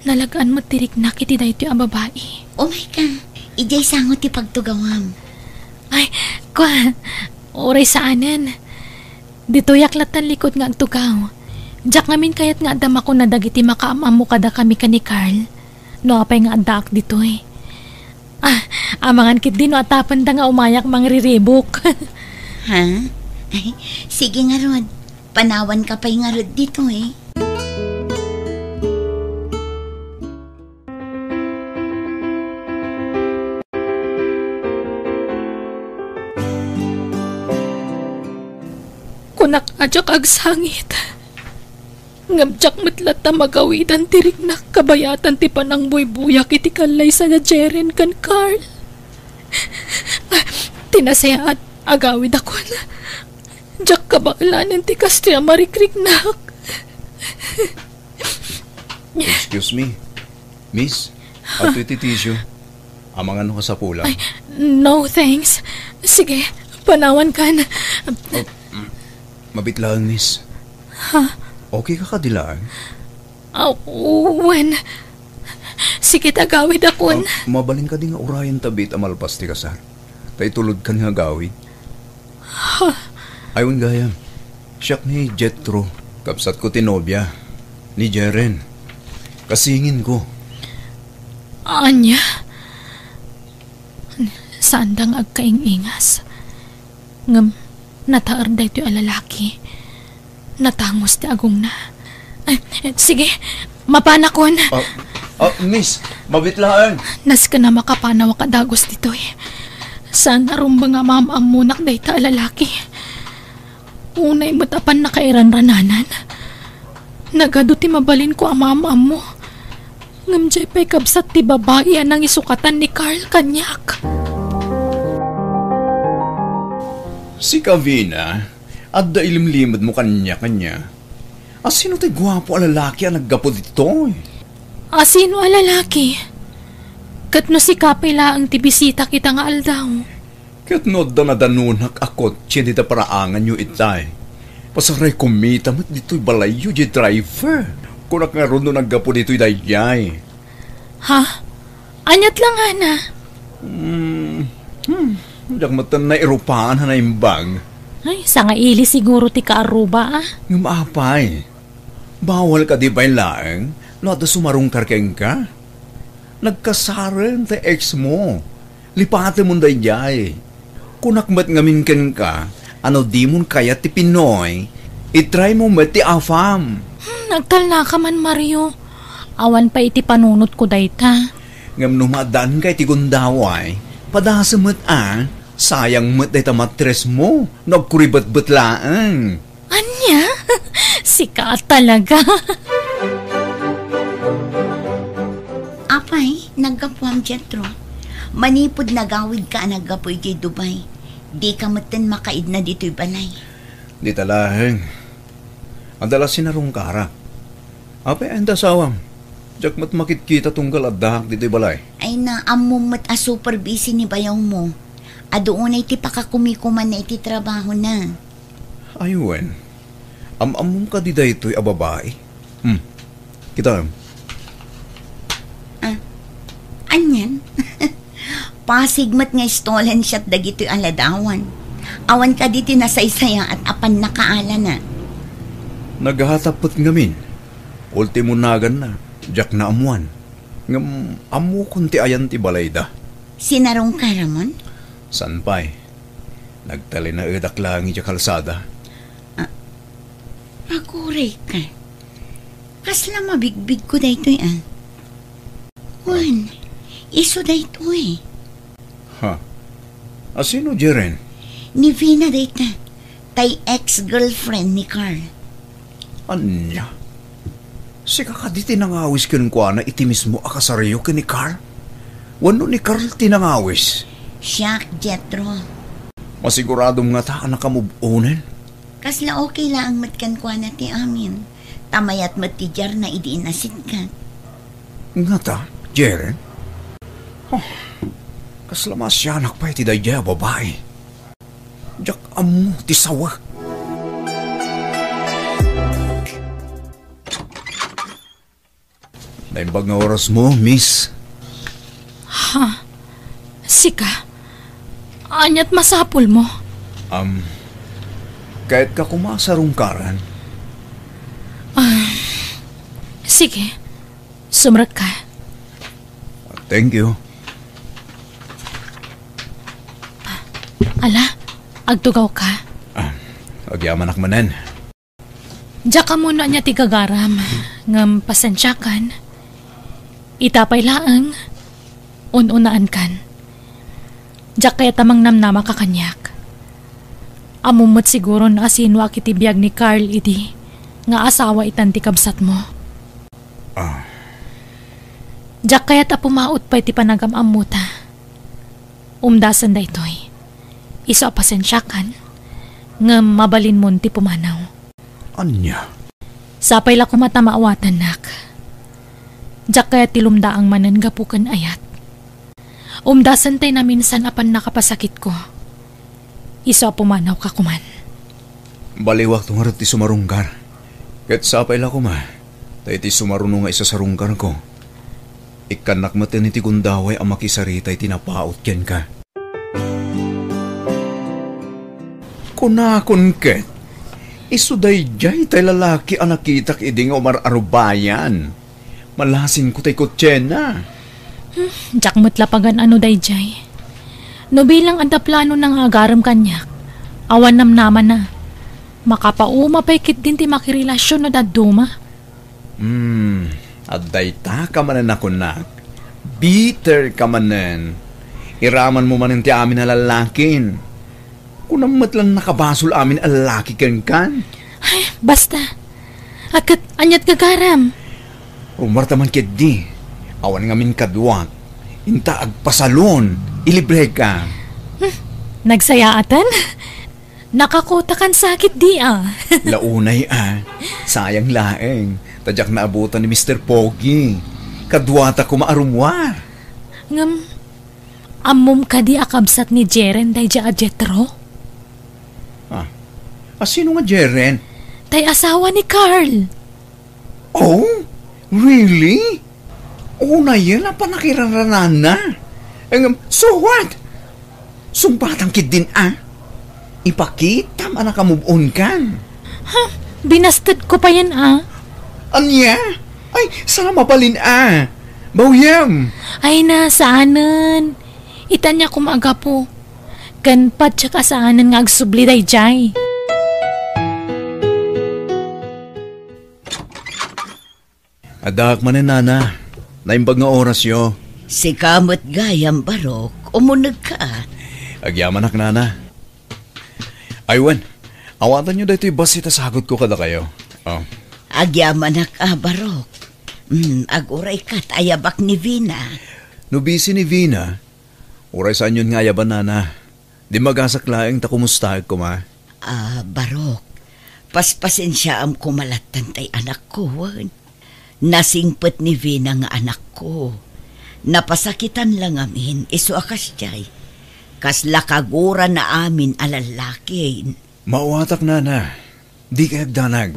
Nalagaan met ti riknak iti daytoy a babai. Umayka, idiay sango ti pagtugawam. Ay, kua, uray saanen. Ditoyak latta likud nga agtugaw. Diak ngamin kayat nga adda makuna dagiti makaam-ammo kadakami ken ni Carl. No apay nga addaak ditoy. Ah, amangan ketdi no atapenda nga umayak mangriribuk. Ha? Ay, sige ngarud. Panawanka pay ngarud ditoy. Kunak a diak agsangit. Ngem diak met latta magawidan ti riknak kabayatan ti panangbuybuyak iti kallaysa da Jeren ken Carl. Ti nasayaat, agawidakon. Diak kabaelanen ti kastoy a marikriknak. Excuse me, miss, adtoy ti tissue. Amangan no kasapulan. Ay, no, thanks. Sige, panawankan. Oh, mm, mabit laeng, miss. Ha? Okay ka kadi laeng? Ah, wen. Sige, agawidakon. Ah, mabalin kadi nga urayen ta biit a malpas ti kasar? Ta itulodkan nga agawid. Ha? Ay, wen gayam. Siak ni Jethro, kabsatko ti nobia ni Jeren. Kasinginko. Ania? Saanda nga agkaing-ingas. Ngem, nataer daytoy a lalaki. Natangos ti agongna. Ay, sige, mapanakon. Ah, ah, miss, mabit laeng. Nasken a makapanawak a dagus ditoy. Saan a rumbeng a maam-ammonak dayta a lalaki. Unay met a pannakairanrananan. Nagadu ti mabalinko a maam-ammo. Ngem diay pay kabsat ti babai a nangisukatan ni Carl kaniak. Sika, Vina, adda ilimlimedmo kaniak ania? Asino ti guapo a lalaki a naggapu ditoy? Asino a lalaki? Ket no sika pay laeng ti bisitak ita nga aldaw? Ket no adda nadanonak a kotse dita paraanganyo itay, pasaray kumita met ditoy balayyo diay driver. Kunak ngarud no naggapu ditoy daydiay. Ha? Aniat la ngana? Hmm, hmm, diak met nairupan a naimbag. Ay, sangaili siguro ti kaarruba, ah. Ngem apay, bawal kadi pay laeng no adda sumarungkar kenka? Nagkasaren ti ex mo. Lipatemon daydiay. Kunak met ngamin kenka a no dimon kayat ti Pinoy, Itry mo met ti afam. Hmm, nagtalnaka man, Mario. Awan pay iti panunotko dayta. Ngem no maaddaanka iti gundaway, padasem met a. Sayang met dayta mattress mo no agkuribetbet laeng. Ania? Sika talaga. Apay, naggapuam, Jethro. Manipud nagawidka a naggapu idiay Dubai, dika metten makaidna ditoy balay. Dita laeng. Adda la sinarungkarak. Apay, anda asawam? Diak met makitkita tunggal addaak ditoy balay. Ay na, ammom met a super busy ni bayongmo. Adu unay ti pakakumikumanna iti trabahona. Ay wen, am-ammom kadi daytoy a babai? Hmm. Kitaem. Ah, anian? Pasig met nga stolen shot dagitoy a ladawan. Awan kadi ti nasaysayaat a pannakaalana. Naghatap met ngamin. Ultimo naganna, diak naammuan. Ngem ammokon ti ayan ti balayda. Sinarungkaramon? Saan pay. Nagtalinaedak laeng idiay kalsada. Ah, agurayka. Kasla mabigbigko daytoy, ah. Wen, isu daytoy. Ha? A, sino, Jeren? Ni Vina dayta. Tay ex-girlfriend ni Carl. Ania? Sika kadi ti nangawis kenkuana iti mismo a kasaryo ken ni Carl? Wenno ni Carl ti nangawis? Siak, Jethro. Masiguradom ngata a nakamove-onen? Kasla okay laeng met kenkuana ti amin. Ta mayat met ti diarna idi inasitgat. Ngata, Jeren? Oh, kasla maasianak pay ti daydiay a babai. Diak ammo ti sawa. Naimbag nga orasmo, miss. Ha? Sika? Ania't masapulmo? Um, kayatka koma a sarungkaran? Ah, sige. Sumrekka. Thank you. Ala, agtugawka. Ah, agyamanak manen. Diak ammo no ania ti gagaram, ngem pasensiakan. Ita pay laeng, un-unaankan. Diak kayat a mangnamnamaka kaniak. Ammom met siguron a sinoak iti biag ni Carl idi nga asawa itan ti kabsatmo. Ah. Diak kayat a pumaut pay ti panagam-ammota. Umdasen daytoy. Isu a pasensiakan, ngem mabalinmon ti pumanaw. Ania? Sapay la koma ta maawatannak. Diak kayat ti lumdaang manen gapu ken ayat. Umdasen tay naminsan a pannakapasakitko. Isu a pumanawka koman. Baliwakto ngarud ti sumarungkar. Ket sapay la koma, ta iti sumaruno nga isasarungkarko, ikkannak metten iti gundaway a makisarita iti napaut kenka. Kunakon ket, isu daydiay tay lalaki a nakitak idi nga umar-arubayan. Malasinko tay kotsena. Hmm, diak met la pagan-ano daydiay. No bilang adda planona nga agarem kaniak, awan namnamana. Makapauma pay ketdin ti makirelasion no dadduma. Hmm, addayta ka manen a kunak. Bitter ka manen. Iramanmo manen ti amin a lallakin. Kunam met la nakabasol amin a lalaki kenkan. Ay, basta. A ket, ania't gagaram? Umarta man ketdi. Awan ngamin kaduak. Inta agpasalon. Ilibreka. Hmm, nagsayaatan? Nakakotakan sakit di, ah. Launay, ah. Sayang laeng. Ta diak naabutan ni Mister Pogi. Kaduata koma a rummuar. Ngem, ammom kadi a kabsat ni Jeren daydiay a Jethro? Ah, a sino nga Jeren? Tay asawa ni Carl. Oh? Really? Unayen a pannakiraranaanna. Ngem, so what? Sungpatan ketdin a. Ipakitam a nakamove-on kan. Ha? Binastedko payen a. Ania? Ay, sa mabalin a. Bawyem. Ay na, saanen. Ita ania koma a gapu. Ken patiek a saanen nga agsubli daydiay. Addaak manen, Nana. Naimbag nga orasyo. Sika met gayam, Barok. Umunegka. Agyamanak, Nana. Ay wen, awatanyo daytoy bassit a sagutko kadakayo. Oh. Agyamanak a, Barok. Mm, aguray kat ayabak ni Vina. No busy ni Vina, uray saanyon nga ayaban, Nana. Dimmagasak laeng ta kumustaek koma. Ah, Barok, paspasensiaam koma lattan tay anakko, wen. Nasingpet ni Vina nga anakko. Napasakitan la ngamin, isu a kasdiay. Kasla kagurana amin a lallaki. Maawatak, Nana. Dika agdanag.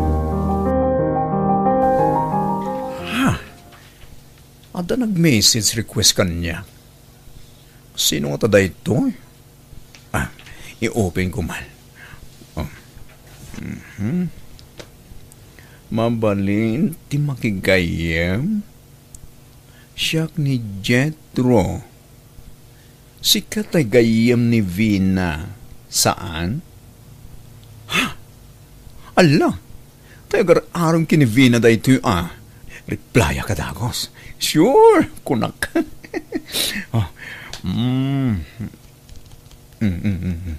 Ha? Adda nag-message request kaniak. Sino ngata daytoy? Ah, i-open ko man. Oh. Mhm. Mabalin ti makigayyem? Siak ni Jethro. Sika tay gayyem ni Vina, saan? Ha? Ala! Tay agar-arom ken ni Vina daytoy a. Replyaak a dagus. Sure, kunak. Oh. Mm. Mm, mm, mm, mm.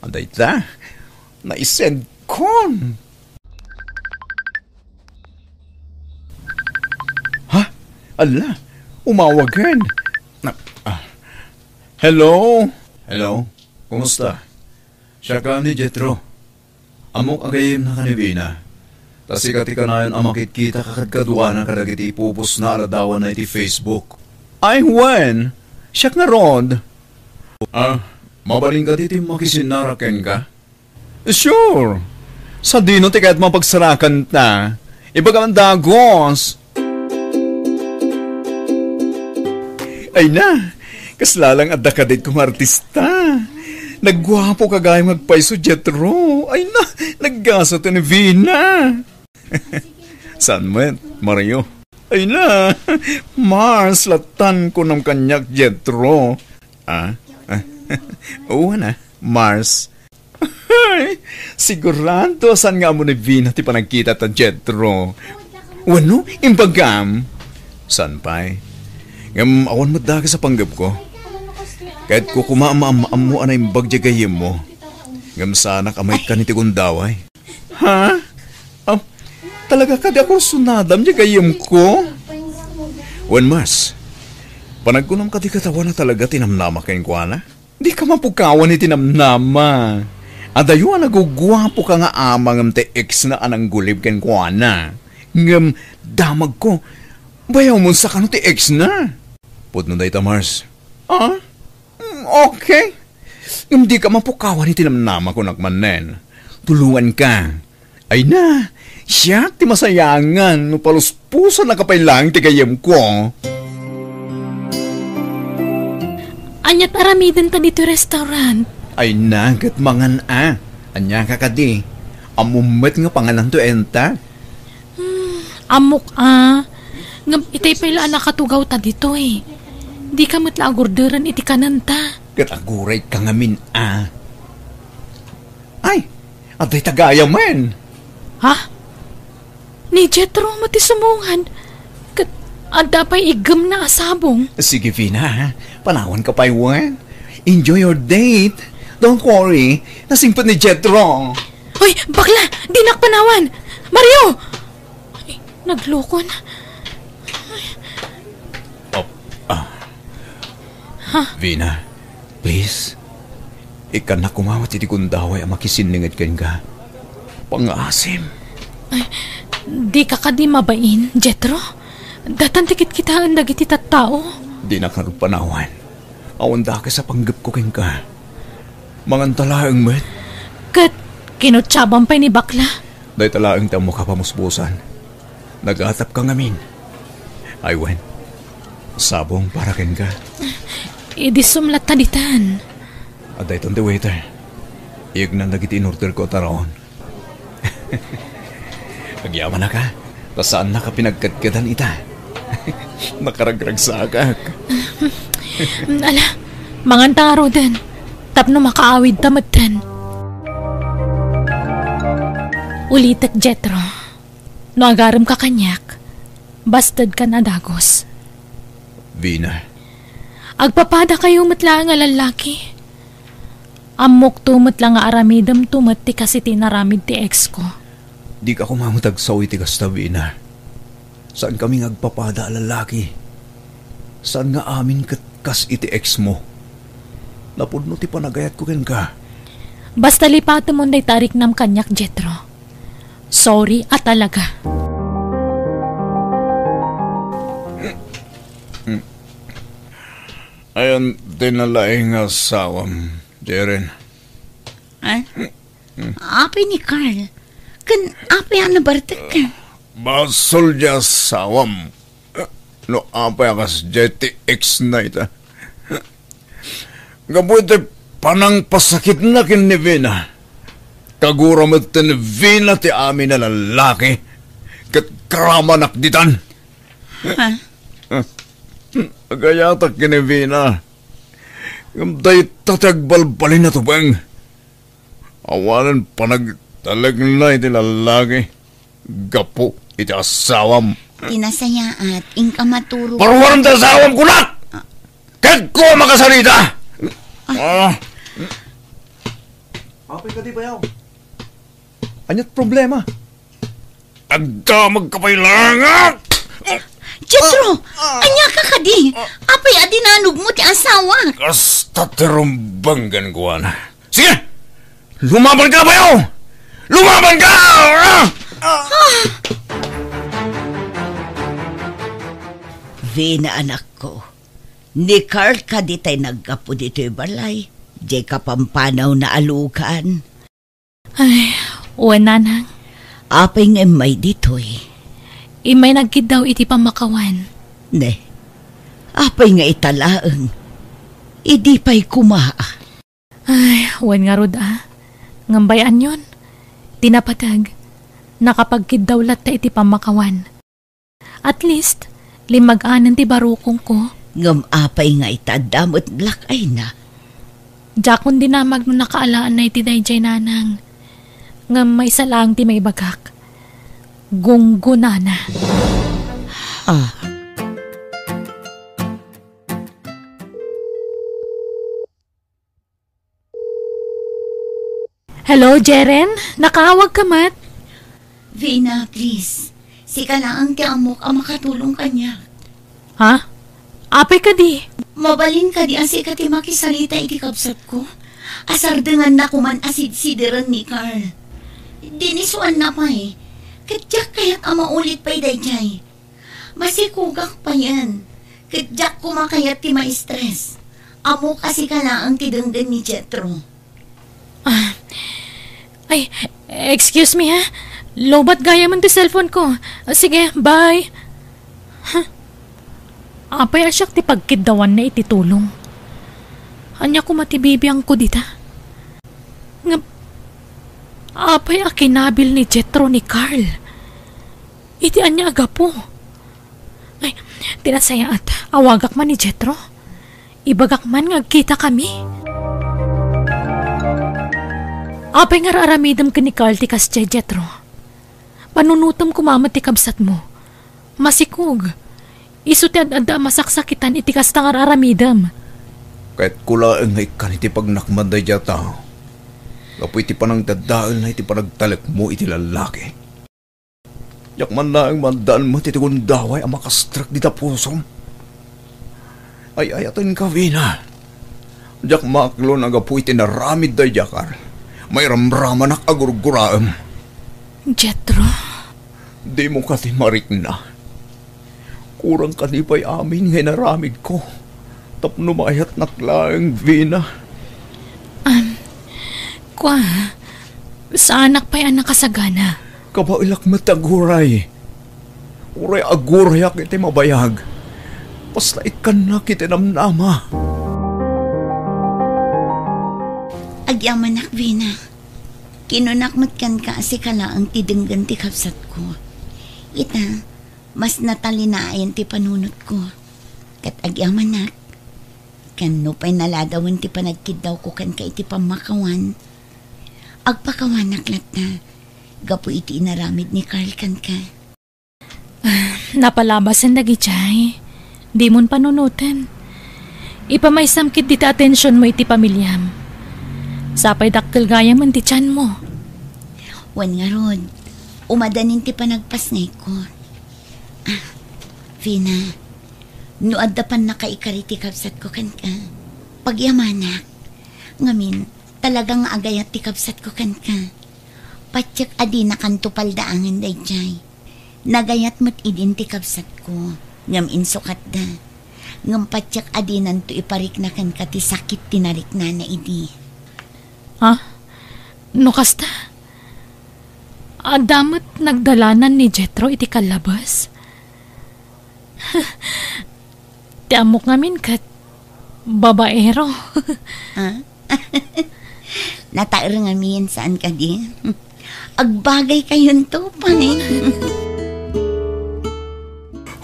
Dayta, naisendkon. Ha? Ala, umawagen. Na, ah. Hello? Hello? Kumusta? Siak ni Jethro. Ammok a gayyemnaka ni Vina. Ta sika ti kanayon a makitkita kadkaduana kadagiti ipupostna a ladawanna iti Facebook. Ay, wen, siak ngarud. Ah, mabalin kadi ti makisinnarak kenka? Sure. Sadino ti kayatmo a pagsarakanta? Ibagam a dagus. Ay na, kasla lang adda kaditko nga artista. Nagguapoka gayam nga agpayso, Jethro. Ay na, naggasat ni Vina. Saan met, Mario? Ay na, Mars, lattan kunam kaniak, Jethro. Ah? Ah? Oo na, Mars. Ay, sigurado saan nga ammo ni Vina ti panagkita ta, Jethro. Wenno, imbagam? Saan pay? Ngem awan met dakes a panggepko. Kayatko koma a maam-ammo a naimbag diay gayyemmo. Ngem saanak a maikkan iti gundaway. Ha? Ah, talaga kadi a kursunadam diay gayyemko? Wen, Mars, panagkunam kadi ket awan a talaga ti namnama kenkuana? Dika mapukawan iti namnama. Adayo a naguguapoka nga ama ngem ti ex na a nanggulib kenkuana. Ngem damagko, bayawmon sa kano ti ex na. Pudno dayta, Mars. Ah? Mm, okay. Ngem dika mapukawan iti namnama, kunak manen. Tulonganka. Ay na, siak ti masayangan no paluspusannaka pay laeng ti gayyemko. Aniat aramidenta ditoy restaurant? Ay na, ket mangan a. Ania ka kadi? Ammom met nga pangananto enta? Hmm, ammok a. Ngem itay pay la a nakatugawta ditoy. Dika met la agurderen iti kanenta. Ket agurayka ngamin a. Ay, adda ita gayamen. Ha? Ni Jethro met ti sumungad. Ket adda pay iggemna a sabong. Sige, Vina, ha? Panawanka pay wen. Enjoy your date. Don't worry. Nasingpet ni Jethro. Hoy, bakla! Dinak panawan! Mario! Ay, naglukon. Oh, ah. Ha? Vina, please. Ikkannak koma met iti gundaway a makisinninged kenka. Pangngaasim. Ay, dika kadi mabain, Jethro? Datan ti kitkitaen dagiti tattao. Dinak ngarud panawan. Awan dakes a panggepko kenka. Manganta laeng met. Ket kinutsaban pay ni bakla. Dayta laeng ti ammoka a pamuspusan. Nagatapka ngamin. Ay wen, sabong para kenka. Idi sumlatta ditan. Adda itan ti waiter. Iyegnan dagiti inorderko a taraon. Agyamanak a, ta saannak a pinagkedkedan ita. Nakaragragsakak. Ala, manganta ngaruden. Tapno makaawidta metten. Ulitek, Jethro. No agaremka kaniak, bastedkan a dagus. Vina. Agpapadakayo met laeng a lallaki. Ammokto met la nga aramidemto met ti kas iti inaramid ti ex ko. Dika koma met agsao iti kasta, Vina. Saankami nga agpapada a lallaki. Saan nga amin ket kas iti ex mo. Napudno ti panagayatko kenka. Basta lipatemon dayta a riknam kaniak, Jetro. Sorry a talaga. Ayan ti nalaing nga asawam, Jeren. Ay? Apay ni Carl? Ken apay a nabartek? Basol ti asawam. No apay a kasdiay ti ex na ita. Gapu iti panangpasakitna ken ni Vina. Kagura met ni Vina ti amin a lallaki. Ket karamanak ditan. Ha? Agayatak ken ni Vina. Ngem dayta ti agbalbalin a tubeng. Awanen panagtalekna iti lallaki gapu iti asawam. Ti nasayaat, inka maturog. Paruarem ti asawam, kunak! Ket ko makasarita! Ah. Apay kadi, bayaw? Aniat problema? Agdamagka pay laeng! Jetro! Ah, ah. Ania ka kadi? Apay a dinanogmo ti asawak? Kasta ti rumbeng kenkuana. Sige! Lumabanka, bayaw! Lumabanka! Ah! Vina, anakko, ni Carl kadi tay naggapu ditoy balay, diay kapampanawna a lugan? Ay, wen, nanang. Apay nga immay ditoy? Immay nagkiddaw iti pammakawan. Ne, apay nga ita laeng? Idi pay koma. Ay, wen ngarud a. Ngem bay-anyon, ti napateg, nakapagkiddaw latta iti pammakawan. At least, limmag-anen ti barukongko. Ngem apay nga ita adda met black eye na? Diakon dinamag no nakaalaanna iti daydiay, nanang. Ngem maysa laeng ti maibagak. Gunggonana. Ah. Hello, Jeren? Nakaawagka met? Vina, please. Sika laeng ti ammok a makatulong kaniak. Ha? Apay kadi? Mabalin kadi a sika ti makisarita iti kabsatko? Asardenganna koman a sidsideren ni Carl. Dinisuanna pay. Ket diak kayat a maulit pay daydiay. Masikogak payen, ket diak koma kayat ti ma-stress. Ammok a sika laeng ti denggen ni Jetro. Ah, ay, excuse me, ha? Lowbat gayamen ti cellphone ko. Ah, sige, bye. Huh? Apay a siak ti pagkiddawanna iti tulong? Ania koma ti bibiangko dita? Ngem, apay a kinabil ni Jetro ni Carl? Iti ania a gapu? Ay, ti nasayaat, awagak man ni Jetro. Ibagak man nga agkitakami. Apay nga ar-aramidem ken ni Carl ti kasdiay, Jetro? Panunotem koma met ti kabsatmo. Masikog. Isu ti ad-adda a masaksakitan iti kasta nga ar-aramidem. Kayatko laeng nga ikkan iti pagnakman daydiay a tao. Gapu iti panangdadaelna iti panagtalekmo iti lallaki. Diak man laeng maaddaan met iti gundaway a makastrek dita pusom. Ay-ayatenka, Vina. Diak maaklon a gapu iti naramid daydiay a Carl, mairamramanak a gurguraem. Jetro? Dimo kadi marikna? Kurang kadi pay amin nga inaramidko tapno maayatnak laeng, Vina? Am, kua, saanak pay a nakasagana. Kabaelak met ti aguray. Uray agurayak iti mabayag. Basta ikkannak iti namnama. Agyamanak, Vina. Kinunak met kenka a sika laeng ti denggen ti kabsatko. Ita, mas natalinaen ti panunotko. Ket agyamanak, ken no pay naladawen ti panagkiddawko kenka iti pammakawan, agpakawanak latta gapu iti inaramid ni Carl kenka. Napalabasen dagijay. Dimon panunoten. Ipamaysam ketdi ti atensionmo iti pamiliam. Sapay dakkel gayamen ti tianmo. Wen ngarud, umadanin ti panagpasngayko. Ah, Vina, no adda pannakaikari ti kabsatko kenka, pagyamanak. Ngamin, talaga nga agayat ti kabsatko kenka. Patiek a dinakanto paldaangen daydiay. Nagayat met idin ti kabsatko, ngem insukatda. Ngem patiek a dinanto iparikna kenka ti sakit ti nariknana idi. Ha? No kasta, adda met nagdalanan ni Jetro iti kallabes? Ti ammok ngamin ket babaero. Ah? Nataer ngamin, saan kadi? Agbagay kayonto pay.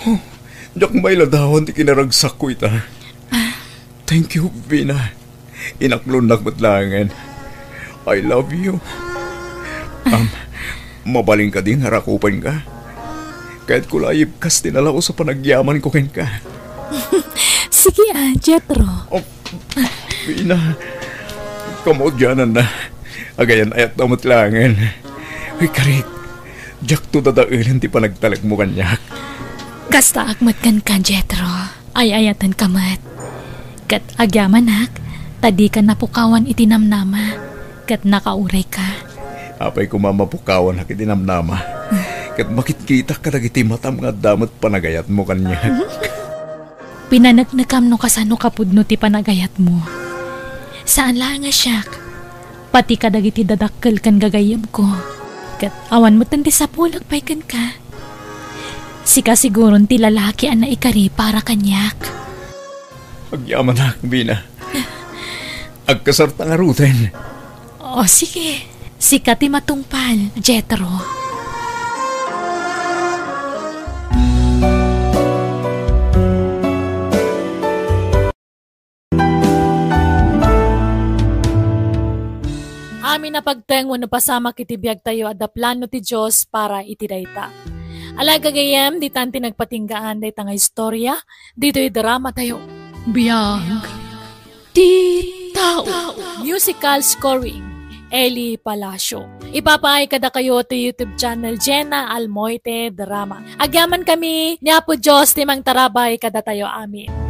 Huh, diak mailadawan ti kinaragsakko ita. Thank you, Vina. Inaklonnak met laengen. I love you. Um, mabalin kadi nga rakupenka? Kayatko la a yibkas ti nalaus a panagyamanko kenka. Sige a, Jetro. Oh, Vina, kamaudiananna. Agayan-ayatna met laengen. Uy, karit, diakto dadaelen ti panagtalekmo kaniak. Kastaak met kenka, Jetro. Ay-ayatenka met. Ket agyamanak, ta dika napukawan iti namnama, ket nakaurayka. Apay koma mapukawanak iti namnama, ket makitkitak kadagiti matam nga adda met panagayatmo kaniak. Pinaneknekam no kasano kapudno ti panagayatmo. Saan laeng a siak, pati kadagiti dadakkel ken gagayyemko. Ket awan metten ti sapulek pay kenka. Sika siguron ti lalaki a naikari para kaniak. Agyamanak, Vina. Agkasarta ngaruden. O, sige. Sika ti matungpal, Jetro. Amin a pagteng wenno pasamak iti biagtayo, adda plano ti Dios para iti dayta. Ala, gagayyem, ditan ti nagpatinggaan dayta nga istorya, ditoy drama tayo. Biag ti tao. Musical scoring, Eli Palacio. Ipapaay kadakayo ti YouTube channel Jenna Almoite Drama. Agyaman kami, ni Apo Dios ti mangtarabay kadatayo amin.